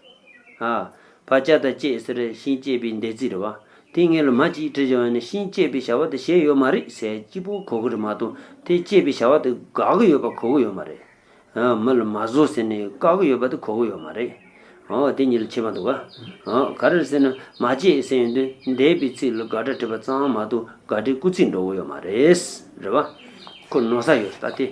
ཨ། བ་ཅ་ད་བཅད་ཟེར་ཤིང་བཅད་པའི་འདས་ཚིག་རེད་བ། དེའི་སྔོན་ལ་མ་ཅིག་བྲིས་བཞག་པ་ཡིན་ན་ཤིང་བཅད་པའི་བྱ་བ་དེ་བྱས་ཡོད་མ་རེད་ཟེར་གཅིག་པོ་གོ་གི་རེད་མ་གཏོགས་དེ་བཅད་པའི་བྱ་བ་དེ་དགག་གི་ཡོད་པ་གོ་གི་ཡོད་མ་རེད། ཨ། མི་ལ་མ་བཟོ་ཟེར་ནས་བཀག་གི་ཡོད་པ་དེ་གོ་གི་ཡོད་མ་རེད། ཨོ། དེ་གཉིས་ལ་ཁྱད་པར་འདུག་ག་ཨོ། ག་རེ་ཟེར་ན་མ་བྱེད་ཟེར་ཡོང་དུས་འདས་པའི་ཚིག་ལ་དགག་སྒྲ་བྲིས་པ་ཙམ་མ་གཏོགས་དགག་སྒྲའི་སྐུལ་ཚིག་འགྲོ་གི་ཡོད་མ་རེད། རེད་བ། ཁོ་ནོར་ས་ཡོད་རེད། ད་དེ་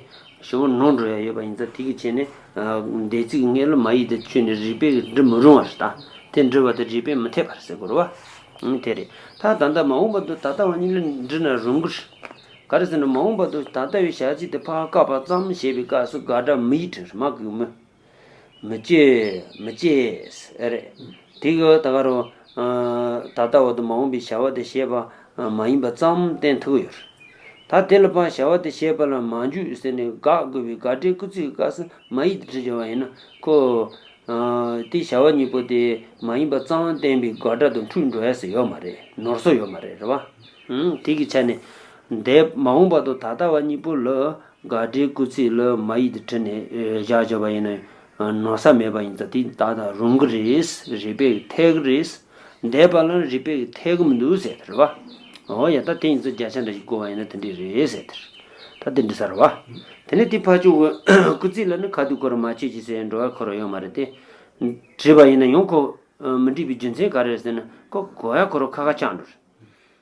ཞེ་པོ་ནོར་འགྲོ་ཡ་ཡོད་པ་ཡིན་ཙང་དེ་གི་ཆེད་ནས། ཨ། འདས་ཚིག་སྔོན་ལ་མ་ཡིག་དེ་ཁྱོན་ནས་རིགས་པས་འབྲི་མི་རུང་བ་རེད། ད་དེ་འབྲི་བ་དེ་རིགས་པས་མི་འཐད་པ་རེད་ཟེར་དགོས་རེད་བ། ཨང་། དེ་རེད། ད་ད་ལྟ་མ་འོངས་པ་དུ་ད་ལྟ་བ་གཉིས་ལ་འབྲི་ན་རུང་གི་རེད། ག་རེ་ཟེར་ན་མ་འོངས་པ་དུ་ད་ལྟ་བའི་བྱ་ཚིག་དེ་ཕར་བཀག་པ་ཙམ་བྱས་པའི་སྐབས་སུ་དགག་སྒྲ་མི་ཡིག་བྲིས་མ་དགོས་མོད། མི་བྱེད་མི་བྱེད་ཟེར་རེད། དེ་གི་ད་ག་རུ། ཨ། ད་ལྟ་བར་དུ་མ་འོངས་པའི་བྱ་བ་དེ་བྱེད་པ་མ་ཡིན་པ་ཙམ་བསྟན་ཐུབ་ཀྱི་ཡོད་རེད། ད་དེ་ལ་ཕར་བྱ་བ་དེ་བྱེད་པ་ལ་མ་འཇུག་ཟེར་ནས་དགག་དགོས་པའི་དགག་སྒྲའི་སྐུལ་ཚིག་གི་སྐབས་སུ་མ་ཡིག་དེ་བྲིས་བཞག་པ་ཡིན་ན་ཁོ། ཨ། དེ་བྱ་བ་གཉིས་པོ་དེ་མ་ཡིན་པ་ཙམ་བསྟན་པའི་དགག་སྒྲ་དང་འཁྲུལ་འགྲོ་ཡ་ཟེར་ཡོད་མ་རེད། ནོར་སོ་ཡོད་མ་རེད། རེད་བ། ཨང་། དེ་གི་ཆ་ནས་འདས་མ་འོངས་པ་དང་ད་ལྟ་བ་གཉིས་པོ་ལ། དགག་སྒྲའི་སྐུལ་ཚིག་ལ་མ་ཡིག་དེ་བྲིས་ནས་བཞག་བཞག་པ་ཡིན་ན་ནོར་ས་མེད་པ་ཡིན་ཙང་དེ་ད་ལྟ་རུང་གི་རེད། རིགས་པས་འཐད་གི་རེད། འདས་པ་ལ་རིགས་པས་འཐད་གི་མི་འདུག་ཟེར་དེ་རེད་བ། འོ་ཡ། ད་དེ་ཡིན་ཙང་བརྒྱ་ཆ་འདྲ་ཞིག་བགོ་བ་ཡིན་ན་དེ་འདྲས་རེད་ཟེར་དེ། ད་དེ་འདྲ་ས་རེད་བ། དེ་ནས་དེ་ཕར་ཕྱོགས་ཀྱི་སྐུལ་ཚིག་ལ་ནི་ཁ་ཐུག་ཁོ་རང་མ་ཆོད་ཅིག་ཟེར་འགྲོ་བ་ཁོ་རང་ཡོད་མ་རེད་དེ། བྲིས་པ་ཡིན་ན་ཡང་ཁོ་མི་འགྲིག་པའི་རྒྱུ་མཚན་ག་རེ་རེད་ཟེར་ན་ཁོ་གོ་ཡ་ཁོ་རང་ཁ་ཁ་ཆགས་འགྲོ་རེད།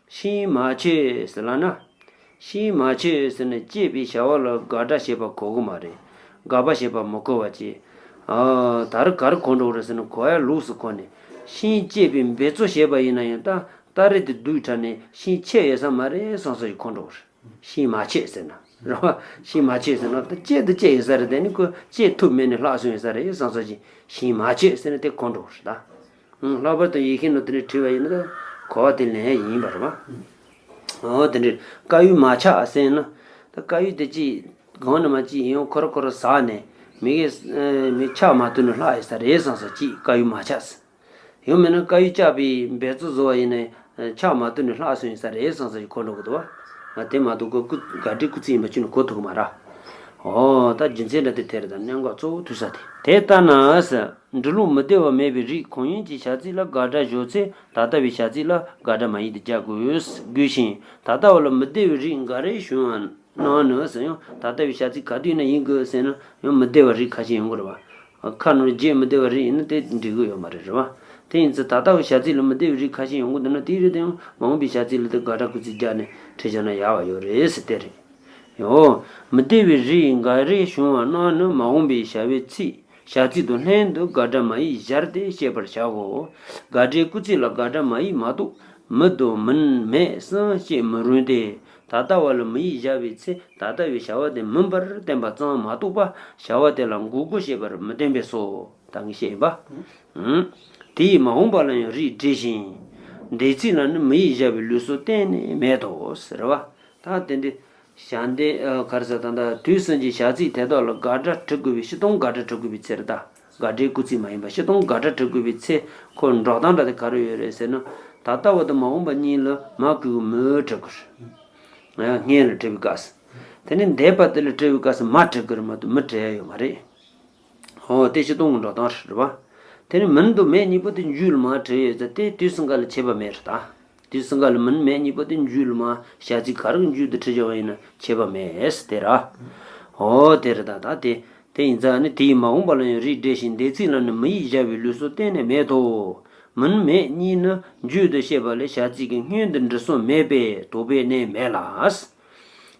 ཤིང་མ་ཆོད་ཟེར་ལབ་ན། ཤིང་མ་ཆོད་ཟེར་ནས་བཅད་པའི་བྱ་བ་ལ་དགག་སྒྲ་བྱེད་པ་གོ་གི་མ་རེད། དགག་པ་བྱེད་པ་མི་གོ་བ་ཅིག། ཨ། ད་རུང་ག་རེ་གོ་འགྲོ་གི་རེད་ཟེར་ན་གོ་ཡ་ལོགས་སུ་གོ་ནས་ཤིང་བཅད་པའི་འབད་རྩོལ་བྱས་པ་ཡིན་ན་ཡང་ད་སྟ་རེ་དེ་སྡུག་དྲགས་ནས་ཤིང་ཆད་ཡོད་ས་མ་རེད་བསམ་ས་ཞིག་གོ་འགྲོ་གི་རེད། ཤིང་མ་ཆོད་ཟེར་ན། རེད་བ། ཤིང་མ་ཆོད་ཟེར་ན་ད་བཅད་དུ་བཅད་ཡོད་ས་རེད། དེ་ནི་ཁོ་བཅད་ཐུབ་མེད་ནས་ལྷག་སོང་ཡོད་ས་རེད་བསམ་ས་ཞིག་ཤིང་མ་ཆོད་ཟེར་ན་དེ་གོ་འགྲོ་གི་རེད་ད། ལྷག་པར་དུ་ཡིག་ཤེས་ནང་དེ་འདྲ་བྲིས་པ་ཡིན་ན་གོ་བ་དེ་ལེན་ཡ་ཡིན་པ་རེད་བ། འོ་དེ་འདྲའི་དཀར་ཡོལ་མ་ཆག་ཟེར་ན། ད་དཀར་ཡོལ་དེ་ཅིག་གང་ནས་མ་ཅིག་ཡིན་ཡང་ཁོ་ར་ཁོ་ར་ཟག་ནས་མི་གི་མི་ཆག་མ་ཐུབ་ནས་ལྷག་ཡོད་ས་རེད་བསམ་ས་ཅིག་དཀར་ཡོལ་མ་ཆག་ཟེར། ཡང་མིན་ན་དཀར་ཡོལ་བཅག་པའི་འབད་རྩོལ་བཟོ་བ་ཡིན་ན་ཆག་མ་ཐུབ་ནས་ལྷག་སོང་ཡོད་ས་རེད་བསམ་ས་ཅིག་གོ་འགྲོ་གི་འདུག་བ། དེ་མ་གཏོགས་ཁོ་སྐུ་དགག་སྒྲའི་སྐུལ་ཚིག་ཡིན་པ་ཁྱོན་ནས་གོ་ཐུབ་ཀྱི་མ་རེད། འོ་ད་རྒྱུ་མཚན་འདྲ་དེ་དེ་རེད། ད་གནད་འགག་གཙོ་བོ་ཐུག་ས་དེ། དེ་ལྟ་ན་ཟེར། འབྲི་ཀློག་མི་བདེ་བ་མེད་པའི་རིགས་གང་ཡིན་གྱི་བྱ་ཚིག་ལ་དགག་སྒྲ་སྦྱོར་ཚེ་ད་ལྟ་བའི་བྱ་ཚིག་ལ་དགག་སྒྲ་མ་ཡིག་དེ་སྦྱར་དགོས་དགོས་ཤིང་། ད་ལྟ་བ་ལ་མི་བདེ་བའི་རིགས་འགའ་རེ་བྱུང་བ་ནང་ནས་ཟེར་ཡང་ད་ལྟ་བའི་བྱ་ཚིག་ག་དུས་ན་ཡིན་དགོས་ཟེར་ན་ཡང་མི་བདེ་བ་རིགས་ཁ་ཤས་ཡོང་གི་རེད་བ། ཁ་ནང་བརྗེ་མི་བདེ་བ་རིགས་ཡིན་ན་དེ་འགྲིག་གི་ཡོད་མ་རེད། རེད་བ། དེ་ཡིན་ཙང་ད་ལྟ་བའི་བྱ་ཚིག་ལ་མི་བདེ་བའི་རིགས་ཁ་ཤས་ཡོང་གི་འདུག་ན། དེའི་རིགས་དེ་ཡང་མ་འོངས་པའི་བྱ་ཚིག་ལ་དེ་དགག་སྒྲ་སྐུལ་ཚིག་སྦྱར་ནས་བྲིས་བཞག་ན་ཡག་བ་ཡོད་རེད་ཟེར་དེ་རེད། ཡོ། མི་བདེ་བའི་རིགས་འགའ་རེ་བྱུང་བ་རྣམས་ནི་མ་འོངས་པའི་བྱ་བའི་ཚིག་བྱ་ཚིག་དང་ལྷན་དུ་དགག་སྒྲ་མ་ཡིག་སྦྱར་ཏེ་བཤད་པར་བྱའོ། དགག་སྒྲའི་སྐུལ་ཚིག་ལ་དགག་སྒྲ་མ་ཡིག་མ་གཏོགས་མི་དང་མིན་མེད་གསུམ་བཤད་མི་རུང་སྟེ། ད་ལྟ་བ་ལ་མི་ཡིག་སྦྱར་བའི་ཚེ་ད་ལྟ་བའི་བྱ་བ་དེ་མིན་པར་བསྟན་པ་ཙམ་མ་གཏོགས་པ་བྱ་བ་དེ་ལ་འགོག་སྐུལ་བྱེད་པར་མི་བསྟན་པས་སོ། ད་ངས་བཤད་ཡིན་པ། ཨང་། དེ་ཡིས་མ་འོངས་པ་ལ་ཡང་རིགས་འགྲེ་ཞིང་། འདས་ཚིག་ལ་ནི་མི་ཡིག་སྦྱར་བའི་ལུགས་སྲོལ་གཏན་ནས་མེད་དོ་ཟེར་བ། ད་དེ་འདི་བྱ་འདི་ག་རེ་ཟེར། ད་ལྟ་དུས་གསུམ་གྱི་བྱ་ཚིག་དེ་དག་ལ་དགག་སྒྲ་འབྲི་དགོས་པའི་སྤྱིར་བཏང་དགག་སྒྲ་འབྲི་དགོས་པའི་ཚེ་རེད་ད། དགག་སྒྲའི་སྐུལ་ཚིག་མ་ཡིན་པ་སྤྱིར་བཏང་དགག་སྒྲ་འབྲི་དགོས་པའི་ཚེ་ཁོ་འགྲོ་སྟངས་འདྲ་དེ་ག་རེ་ཡོད་རེད་ཟེར་ན། ད་ལྟ་བ་དང་མ་འོངས་པ་གཉིས་ལ་མ་གི་གུ་མི་འབྲི་དགོས་རེད། སྔོན་ལ་འབྲི་བའི་སྐབས་སུ། དེ་ནས་འདས་པ་དེ་ལ་འབྲི་བའི་སྐབས་སུ་མ་འབྲི་དགོས་རེད་མ་གཏོགས་མི་འབྲི་ཡ་ཡོད་མ་རེད། འོ་དེ་སྤྱིར་བཏང་གི་འགྲོ་སྟངས་རེད་བ། དེ་ནས་མིན་དང་མེད་གཉིས་པོ་དེ་མཇུག་ལ་མ་བྲིས་ཡོད་ཙང་དེ་དུས་གསུམ་ཀ་ལ་ཁྱད་པར་མེད་རེད་ད། དུས་གསུམ་ཀ་ལ་མིན་མེད་གཉིས་པོ་དེ་མཇུག་ལ་མ་བྱ་ཚིག་ག་རེ་གི་མཇུག་ཏུ་བྲིས་བཞག་པ་ཡིན་ན་ཁྱད་པར་མེད་ཟེར་དེ་ར། འོ་དེ་རེད་ད། ད་དེ་དེ་ཡིན་ཙང་ནི་དེ་ཡིས་མ་འོངས་པ་ལ་ཡང་རིགས་འགྲེ་ཞིང་འདས་ཚིག་ལ་ནི་མི་ཡིག་སྦྱར་བའི་ལུགས་སྲོལ་གཏན་ནས་མེད་དོ། མིན་མེད་གཉིས་ནི་མཇུག་ཏུ་བཤད་པ་ལས་བྱ་ཚིག་གི་སྔོན་དུ་འབྲི་སྲོལ་མེད་པས་དོགས་པའི་གནས་མེད་ལ།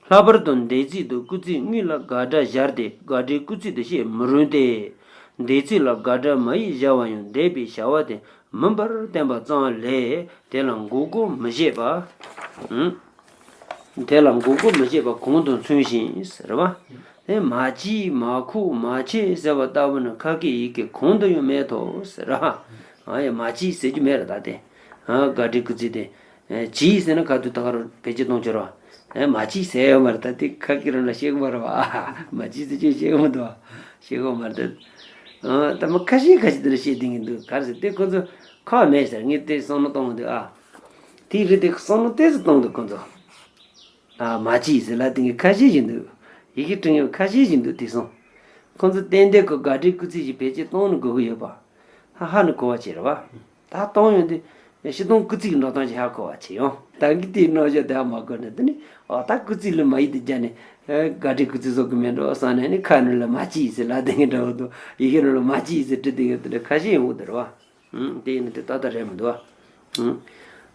ལྷག་པར་དུ་འདས་ཚིག་ཏུ་སྐུལ་ཚིག་དངོས་ལ་དགག་སྒྲ་སྦྱར་ཏེ་དགག་སྒྲའི་སྐུལ་ཚིག་ཏུ་བཤད་མི་རུང་སྟེ། འདས་ཚིག་ལ་དགག་སྒྲ་མ་ཡིག་སྦྱར་བ་ཡང་འདས་པའི་བྱ་བ་དེ་མིན་པར་བསྟན་པ་ཙམ་ལས་དེ་ལ་འགོག་སྐུལ་མི་བྱེད་པ། ཨང་། དེ་ལ་འགོག་སྐུལ་མི་བྱེད་པ་གོང་དུ་མཚུངས་ཤིང་ཟེར་བ། དེ་མ་བྱིས་མ་ཁུག་མ་ཆེ་ཟེར་བ་ལྟ་བུ་ནི་ཁ་སྐད་ཡི་གེ་གང་དུ་ཡང་མེད་དོ་ཟེར། ཨ་ཡ་མ་བྱིས་ཟེར་རྒྱུ་མེད་རེད་ད་དེ། ཨ་དགག་སྒྲའི་སྐུལ་ཚིག་དེ། ཨེ་བྱིས་ཟེར་ན་ག་དུས་ད་ག་རུ་བེད་སྤྱོད་གཏོང་ཆོག་རོ། ཨེ་མ་བྱིས་ཟེར་ཡོད་མ་རེད་ད། དེ་ཁ་སྐད་རང་ལ་ཤེས་གི་མ་རེད་བ། མ་བྱིས་ཟེར་རྒྱུ་ཤེས་གི་མི་འདུག་བ། ཤེས་གི་མ་རེད་ད། ཨ་ད་མི་ཁ་ཤས་ཁ་ཤས་དེ་འདྲ་བཤད་བསྡད་ཀྱི་འདུག་ག་རེ་ཟེར་དེ་ཁོ་ཚོ་ཁག་མེད་ཟེར། ངས་དེ་བསམ་བློ་གཏོང་གི་འདུག་ཨ། དེའི་རིགས་དེ་བསམ་བློ་ཏོག་ཙམ་གཏོང་འདུག་ཁོ་ཚོ། ཨ་མ་བྱིས་ཟེར་ལབ་དེ་ངས་ཁ་ཤས་ཤིག་འདུག་ཡི་གེ་འབྲི་མཁན་ཁ་ཤས་ཤིག་འདུག་དེ་སོང་། ཁོ་ཚོ་ཏན་ཏན་ཁོ་དགག་སྒྲའི་སྐུལ་ཚིག་ཅིག་བེད་སྤྱོད་གཏོང་ནི་དགོས་ཀྱི་ཡོད་པ། ཧ་ཧ་ནི་གོ་བ་བྱེད་རེད་བ། ད་གཏོང་ཡོང་དུས་སྤྱིར་བཏང་སྐུལ་ཚིག་གི་འགྲོ་སྟངས་ཅིག་ཧ་གོ་བ་བྱེད་ཡོང་། ད་གི་དེའི་རྣམ་གཞག་དེ་ཧ་མ་གོ་ནས་དེ་ནི་ཨོ་ད་སྐུལ་ཚིག་ལ་མ་ཡིག་དེ་སྦྱར་ནས་ཨེ་དགག་སྒྲའི་སྐུལ་ཚིག་བཟོ་གི་མེད་འགྲོ་བསམ་ནས་ནི་ཁ་ནང་ལ་མ་བྱིས་ཟེར་ལབ་དེ་ངས་འདྲ་བོ་འདུག་ཡི་གེ་ནང་ལ་མ་བྱིས་ཟེར་བྲིས་དེ་ཡོད་དེ་འདྲ་ཁ་ཤས་ཡོང་གི་འདུག་རེད་བ། ཨང་། དེ་ཡིན་ན་དེ་ཏག་ཏག་རེད་མི་འདུག་ཨ། ཨང་།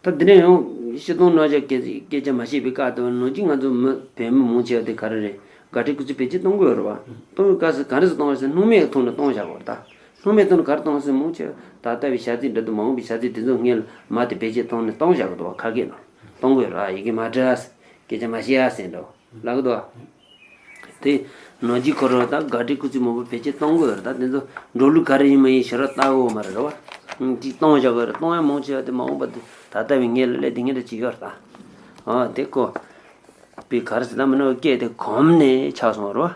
ད་འདི་ནས་ཡང་སྤྱིར་བཏང་རྣམ་གཞག་སྐད་སྐད་ཆ་མ་བཤད་པའི་སྐབས་དུ་ནང་གི་ང་ཚོ་མི་བོད་མི་མང་ཆེ་བ་དེ་ག་རེ་རེད། དགག་སྒྲའི་སྐུལ་ཚིག་བེད་སྤྱོད་གཏོང་གི་ཡོད་རེད་བ། གཏོང་བའི་སྐབས་སུ་ག་རེ་ཟེར་གཏོང་བ་ཟེར་སྣང་མེད་ཀྱི་ཐོག་ནས་གཏོང་བཞག་གི་ཡོད་རེད་ད། སྣང་མེད་ཐོག་ནས་ག་རེ་གཏོང་ཟེར་མང་ཆེ་བ་ད་ལྟ་བའི་བྱ་ཚིག་འདི་དང་མ་འོངས་པའི་བྱ་ཚིག་དེ་ཚོ་སྔོན་ལ་མ་དེ་བེད་སྤྱོད་གཏོང་ནས་གཏོང་བཞག་གི་འདུག་བ། ཁ་སྐད་ནང་གཏོང་གི་ཡོད་རེད་བ། ཡི་གེ་མ་འབྲི་ཨ་ཟེར། སྐད་ཆ་མ་བཤད་ཨ་ཟེར་འདྲ་བོ། ལབ་གི་འདུག་བ། དེ་ནང་གི་ཁོ་རང་ད་དགག་སྒྲའི་སྐུལ་ཚིག་མང་པོ་བེད་སྤྱོད་གཏོང་གི་ཡོད་རེད། ད་དེ་ཚོ་འགྲོ་ལུགས་ག་རེ་ཡིན་མ་ཡིན་ཞེ་དྲག་ལྟ་གི་ཡོད་མ་རེད་རེད་བ། ཅིག་གཏོང་བཞག་གི་རེད། གཏོང་ཡ་མང་ཆེ་བ་དེ་མ་འོངས་པ་དེ་ད་ལྟ་བའི་ངེས་ལ་སླེབས་དེ་ངེས་འདྲ་ཅིག་ཡོད་རེད་ད། ཨ་དེ་ཁོ་པའི་ག་རེ་ཟེར་ན་མི་ནོར་སྐད་དེ་གོམས་ནས་ཆགས་སོང་རེད་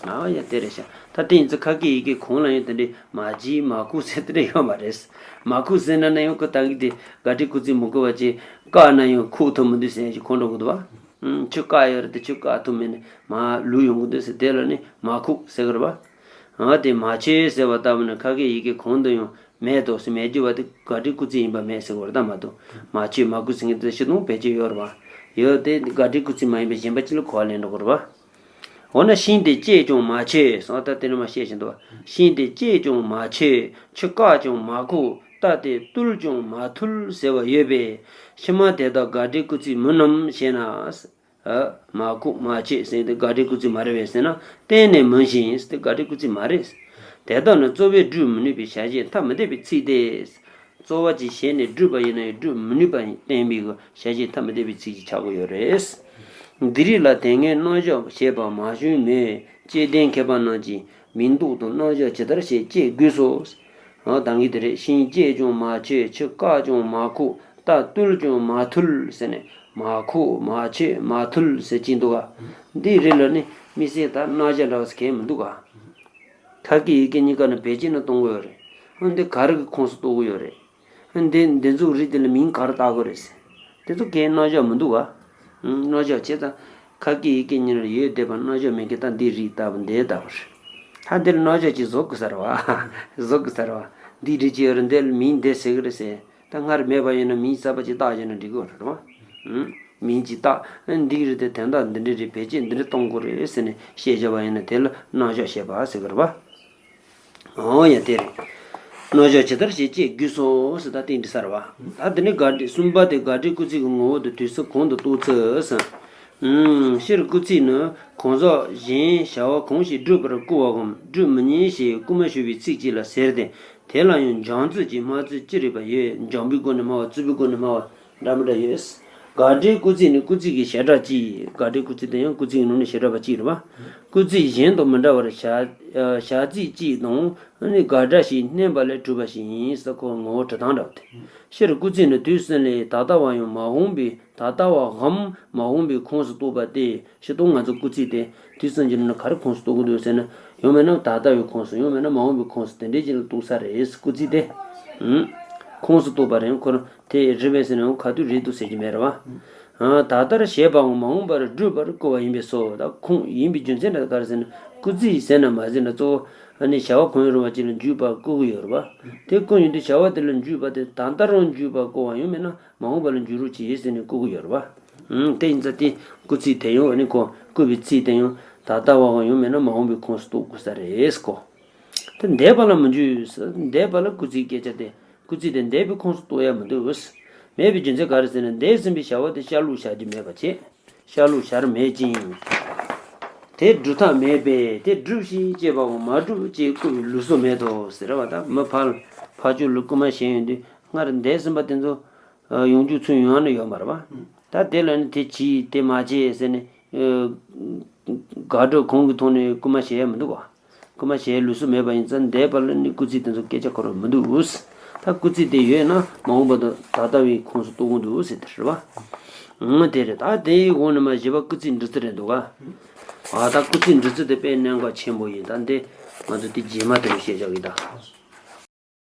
བ། ཨ་ཡ་དེ་རེད་ཤག་ད་དེ་ཡིན་ཙང་ཁ་སྐད་ཡི་གེ་གང་ལ་ཡང་དེ་འདྲའི་མ་བྱིས་མ་ཁུག་ཟེར་དེ་འདྲ་ཡོད་མ་རེད། མ་ཁུག་ཟེར་ན་ན་ཡང་ཁོ་ད་གི་དེ་དགག་སྒྲའི་སྐུལ་ཚིག་མི་དགོས་པ་ཅིག་བཀག་ན་ཡང་ཁུག་ཐུབ་མི་འདུག་ཟེར་ཡ་ཅིག་གོ་འགྲོ་གི་འདུག་བ། ཨུམ། ཆུ་བཀག་ཡོད་རེད་དེ་ཆུ་བཀག་ཐུབ་མིན་ནི་མ་ལུས་ཡོང་གི་འདུག་ཟེར་དེ་ལ་ནི་མ་ཁུག་ཟེར་གི་རེད་བ། ཨ་དེ་མ་ཆོད་ཟེར་བ་ལྟ་བུ་ནི་ཁ་སྐད་ཡི་གེ་གང་དུ་ཡང་མེད་དོ་ཟེར། མེད་རྒྱུ་བ་དེ་དགག་སྒྲའི་སྐུལ་ཚིག་ཡིན་པ་མེད་ཟེར་གི་རེད་ད་མ་གཏོགས། མ་ཆོད་མ་ཁུག་ཟེར་མཁན་དེ་སྤྱིར་བཏང་བེད་སྤྱོད་ཡོད་རེད་བ། ཡོད་དེ་དགག་སྒྲའི་སྐུལ་ཚིག་མ་ཡིན་པའི་གཞན་པ་ཅིག་ལ་གོ་བ་ལེན་འགྲོ་གི་རེད་བ། འོ་ན་ཤིང་དེ་བཅད་ཀྱང་མ་ཆོད་ཟེར་བ་ད་དེ་ནི་མ་བཤད་བཞིན་འདུག་བ། ཤིང་དེ་བཅད་ཀྱང་མ་ཆོད། ཆུ་བཀག་ཀྱང་མ་ཁུག་རྟ་དེ་བཏུལ་ཀྱང་མ་ཐུལ་ཟེར་བ་ཡོད་པས། ཕྱི་མ་དེ་དག་དགག་སྒྲའི་སྐུལ་ཚིག་མིན་ནམ་ཞེ་ན། ཨ། མ་ཁུག་མ་ཆོད་ཟེར་དེ་དགག་སྒྲའི་སྐུལ་ཚིག་མ་རེད་པས་ཟེར་ན། གཏན་ནས་མིན་ཞིང་ཟེར་དེ་དགག་སྒྲའི་སྐུལ་ཚིག་མ་རེད། དེ་དག་ནི་རྩོལ་བས་སྒྲུབ་མི་ནུས་པའི་བྱ་བྱེད་ཐ་མི་དད་པའི་ཚིག་སྟེ། རྩོལ་བ་ཅིག་བྱས་ནས་བསྒྲུབས་པ་ཡིན་ན་ཡང་སྒྲུབ་མི་ནུས་པ་བསྟན་པའི་བྱ་བྱེད་ཐ་མི་དད་པའི་ཚིག་ཅིག་ཆགས་ཀྱི་ཡོད་རེད། འདི་རིགས་ལ་དེ་སྔའི་རྣམ་གཞག་བྱས་པ་མ་བྱུང་མོད། དཔྱོད་ལྡན་མཁས་པ་རྣམས་ཀྱིས་མིང་འདོགས་དང་རྣམ་གཞག་ཇི་ལྟར་བྱེད་དཔྱད་དགོས་སོ། འོ་ད་གིན་དེ་རེད། ཤིང་བཅད་ཀྱང་མ་ཆོད། ཆུ་བཀག་ཀྱང་མ་ཁུག་རྟ་བཏུལ་ཀྱང་མ་ཐུལ་ཟེར་ནས་མ་ཁུག་མ་ཆོད་མ་ཐུལ་ཟེར་གྱིན་འདུག་ག་འདིའི་རིགས་ལ་ནི་དམིགས་བསལ་ད་རྣམ་གཞག་འདྲ་བ་ཟེར་མཁན་མི་འདུག་ག་ཁ་སྐད་ཡི་གེ་གཉིས་ཀ་ནི་བེད་སྤྱོད་ནི་གཏོང་གི་ཡོད་རེད། འོ་འདི་ག་རེ་གི་ཁོངས་སུ་གཏོགས་ཀྱི་ཡོད་རེད། འདི་འདི་ཚོ་རིགས་དེ་ལ་མིང་ག་རེ་བཏགས་དགོས་རེད་ཟེར། དེ་ཚོ་གའི་རྣམ་གཞག་མི་འདུག་ག་རྣམ་གཞག་བྱས་ཙང་ཁ་སྐད་ཡི་གེ་གཉིས་ལ་ཡོད་བསྡད་པ་རྣམ་གཞག་མེད་མཁན་ད་འདི་རིགས་ལྟ་བུ་འདི་ལྟ་བུ་རེད། ད་འདི་ལ་རྣམ་གཞག་ཅིག་བཟོ་དགོས་ས་རེད་བ། བཟོ་དགོས་ས་རེད་བ། འདི་རིགས་ཅིག་ཡོད་རེད། འདི་ལ་མིང་འདི་ཟེར་གི་རེད་ཟེར། ད་སྔར་མེད་པ་ཡིན་ན་མིང་གསར་པ་ཅིག་བཏགས་བྱས་ན་འགྲིག་གི་རེད་བ། མིང་ཅིག་བཏགས། འདི་རིགས་དེ་དོན་དག་འདི་འདྲ་རེད། བེད་སྤྱོད་འདི་འདྲ་གཏོང་དགོས་རེད་ཟེར་ནས་བཤད་བྱ་བ་ཡིན་ན་དེ་ལ་རྣམ་གཞག་བཤད་པ་ཟེར་གི་རེད་བ། འོ་ཡ་དེ་རེད། རྣོ་ཞོ་ཇི་ལྟར་བྱེད་ཅེས་རྒྱུད་སོགས་སུ་ད་སྟེང་འདྲི་ས་རེད་བ། ད་དེ་ནི་དགག་སྒྲུབ་གསུམ་པ་དེ་དགག་སྒྲུབ་སྐུལ་ཚིག་གི་ངོ་བོ་དང་དུས་གསུམ་གོང་དུ་རྟོགས་ཚུལ་ཟེར། ཨུམ། སྤྱིར་སྐུལ་ཚིག་ནི་གང་ཟག་གཞན་བྱ་བ་གང་ཞིག་སྒྲུབ་པར་བསྐུལ་བའམ་སྒྲུབ་མི་ཉན་ཞེས་བསྐུལ་མ་ཞུ་བའི་ཚིག་ཅིག་ལ་ཟེར་ཏེ། དེ་ལ་ཡང་སྦྱང་ཚུལ་གྱི་སྨྲ་ཚུལ་ཅི་རིགས་པ་ཡོད། སྦྱང་པའི་སྒོ་ནས་སྨྲ་བ་རྩོད་པའི་སྒོ་ནས་སྨྲ་བ་འདྲ་མི་འདྲ་ཡོད། དགག་སྒྲའི་སྐུལ་ཚིག་ནི་སྐུལ་ཚིག་གི་བྱེ་བྲག་གཅིག་དགག་སྒྲའི་སྐུལ་ཚིག་དེ་ཡང་སྐུལ་ཚིག་གི་ནང་ནས་བྱེ་བྲག་པ་གཅིག་རེད་བ། སྐུལ་ཚིག་གཞན་དང་མི་འདྲ་བར་བྱ་བྱ་ཚིག་གཅིག་དང་ནི་དགག་སྒྲ་ཞིག་བསྣན་པ་ལས་གྲུབ་པ་ཞིག་ཡིན་ཟེར་ཁོ་ངོ་བོ་འབྲི་སྟངས་འདྲ་བ་སྟེ། སྤྱིར་སྐུལ་ཚིག་ནི་དུས་གསུམ་ལས་ད་ལྟ་བ་ཡང་མ་འོངས་པའི་ད་ལྟ་བའམ་མ་འོངས་པའི་ཁོངས་སུ་གཏོགས་པ་སྟེ། སྤྱིར་བཏང་ང་ཚོ་སྐུལ་ཚིག་དེ་དུས་གསུམ་གྱི་ནང་ན་ག་རེ་ཁོངས་སུ་གཏོགས་ཀྱི་འདུག་ཟེར་ན། ཡང་མིན་ན་ད་ལྟ་བའི་ཁོངས་སུ། ཡང་མིན་ན་མ་འོངས་པའི་ཁོངས་སུ། དེ་འདྲའི་ཅིག་ལ་གཏོགས་ས་རེད། སྐུལ་ཚིག་དེ། ཨུམ། ཁོངས་སུ་གཏོགས་པ་རེད། ཁོ་རང་དེ་རེད་པས་ཟེར་ན་ཡང་ག་དུས་རེད་འདུག་ཟེར་གྱི་མེད་རེད་བ། ཨ། ད་ལྟར་བྱས་པའང་མ་འོངས་པར་སྒྲུབ་པར་བསྐུལ་བ་ཡིན་པས་སོ། ད་ཁོངས་ཡིན་པའི་རྒྱུ་མཚན་དེ་ག་རེ་ཟེར་ན། སྐུལ་ཚིག་ཟེར་ན་མ་ཟེར་ན་གཙོ་བོ་ཨ་ནི་བྱ་བ་གང་ཡང་རུང་བ་ཅིག་ལ་འཇུག་པར་བསྐུལ་གྱི་ཡོད་རེད་བ། དེ་བསྐུལ་ཡོང་དུས་བྱ་བ་དེ་ལ་འཇུག་པ་དེ་ད་ལྟར་རང་འཇུག་པར་བསྐུལ་བ་ཡང་མིན་ན། མ་འོངས་པ་ལ་འཇུག་རོགས་གྱིས་ཟེར་ནས་བསྐུལ་གྱི་ཡོད་རེད་བ། ཨང་། དེ་ཡིན་ཙང་དེ་སྐུལ་ཚིག་དེ་ཡང་ཨ་ནི་ཁོ་བསྐུལ་བའི་ཚིག་དེ་ཡང་ད་ལྟ་བའམ་ཡང་མིན་ན་མ་འོངས་པའི་ཁོངས་སུ་གཏོགས་དགོས་ས་རེད་ཟེར་གོ། དེ་འདས་པ་ལ་མི་འཇུག་ཟེར། འདས་པ་ལ་སྐུལ་ཚིག་སྐད་ཆ་དེ། སྐུལ་ཚིག་དེ་འདས་པའི་ཁོངས་སུ་གཏོགས་ཡ་མི་འདུག། མེད་པའི་རྒྱུ་མཚན་ག་རེ་ཟེར་ན། འདས་ཟིན་པའི་བྱ་བ་དེ་བསྐྱར་ལུགས་བྱ་རྒྱུ་མེད་པ་བྱས། བསྐྱར་ལུགས་བྱར་མེད་ཅིང་། དེ་སྒྲུབ་ཐབས་མེད་པས། དེ་སྒྲུབས་ཤིག་ཅེས་པའམ་མ་སྒྲུབ་ཅེས་བསྐུལ་བའི་ལུགས་སྲོལ་མེད་དོ་ཟེར་བ་དང་། མི་ཕལ་ཕལ་ཆེར་ལ་སྐུལ་མ་བྱས་ཡོང་དུས་སྔར་འདས་ཟིན་པ་དེ་ཚོ་ཡོང་རྒྱུ་ཚུར་ཡོང་ཡ་ནི་ཡོད་མ་རེད་བ། ད་དེ་ལ་ནི་དེ་གྱིས་དེ་མ་བྱས་ཟེར་ནས་དགག་སྒྲུབ་གང་གི་ཐོག་ནས་སྐུལ་མ་བྱས་ཡ་མི་འདུག་བ། སྐུལ་མ་བྱས་ཡ་ལུགས་སྲོལ་མེད་པ་ཡིན་ཙང་འདས་པ་ལ་ནི་སྐུལ་ཚིག་དེ་ཚོ་སྐད་ཆ་འཁོར་བ་མི་འདུག། ད་སྐུལ་ཚིག་དེ་ཡོད་ན་མ་འོངས་པ་དང་ད་ལྟ་བའི་ཁོངས་སུ་གཏོགས་ཀྱི་འདུག་ཟེར་དེ་རེད་བ། འོ་དེ་རེད། ད་དེའི་འོག་ནས་མ་བཞི་པ་སྐུལ་ཚིག་འབྲི་ཚུལ་རེད་འདུག་ག། ཨ། ད་སྐུལ་ཚིག་འབྲི་ཚུལ་དེ་དཔེ་གནད་འགག་ཆེན་པོ་ཡིན། ད་འདི་ང་ཚོ་དེ་རྗེས་མ་དེ་ལ་བཤད་བཞག་གི་ད།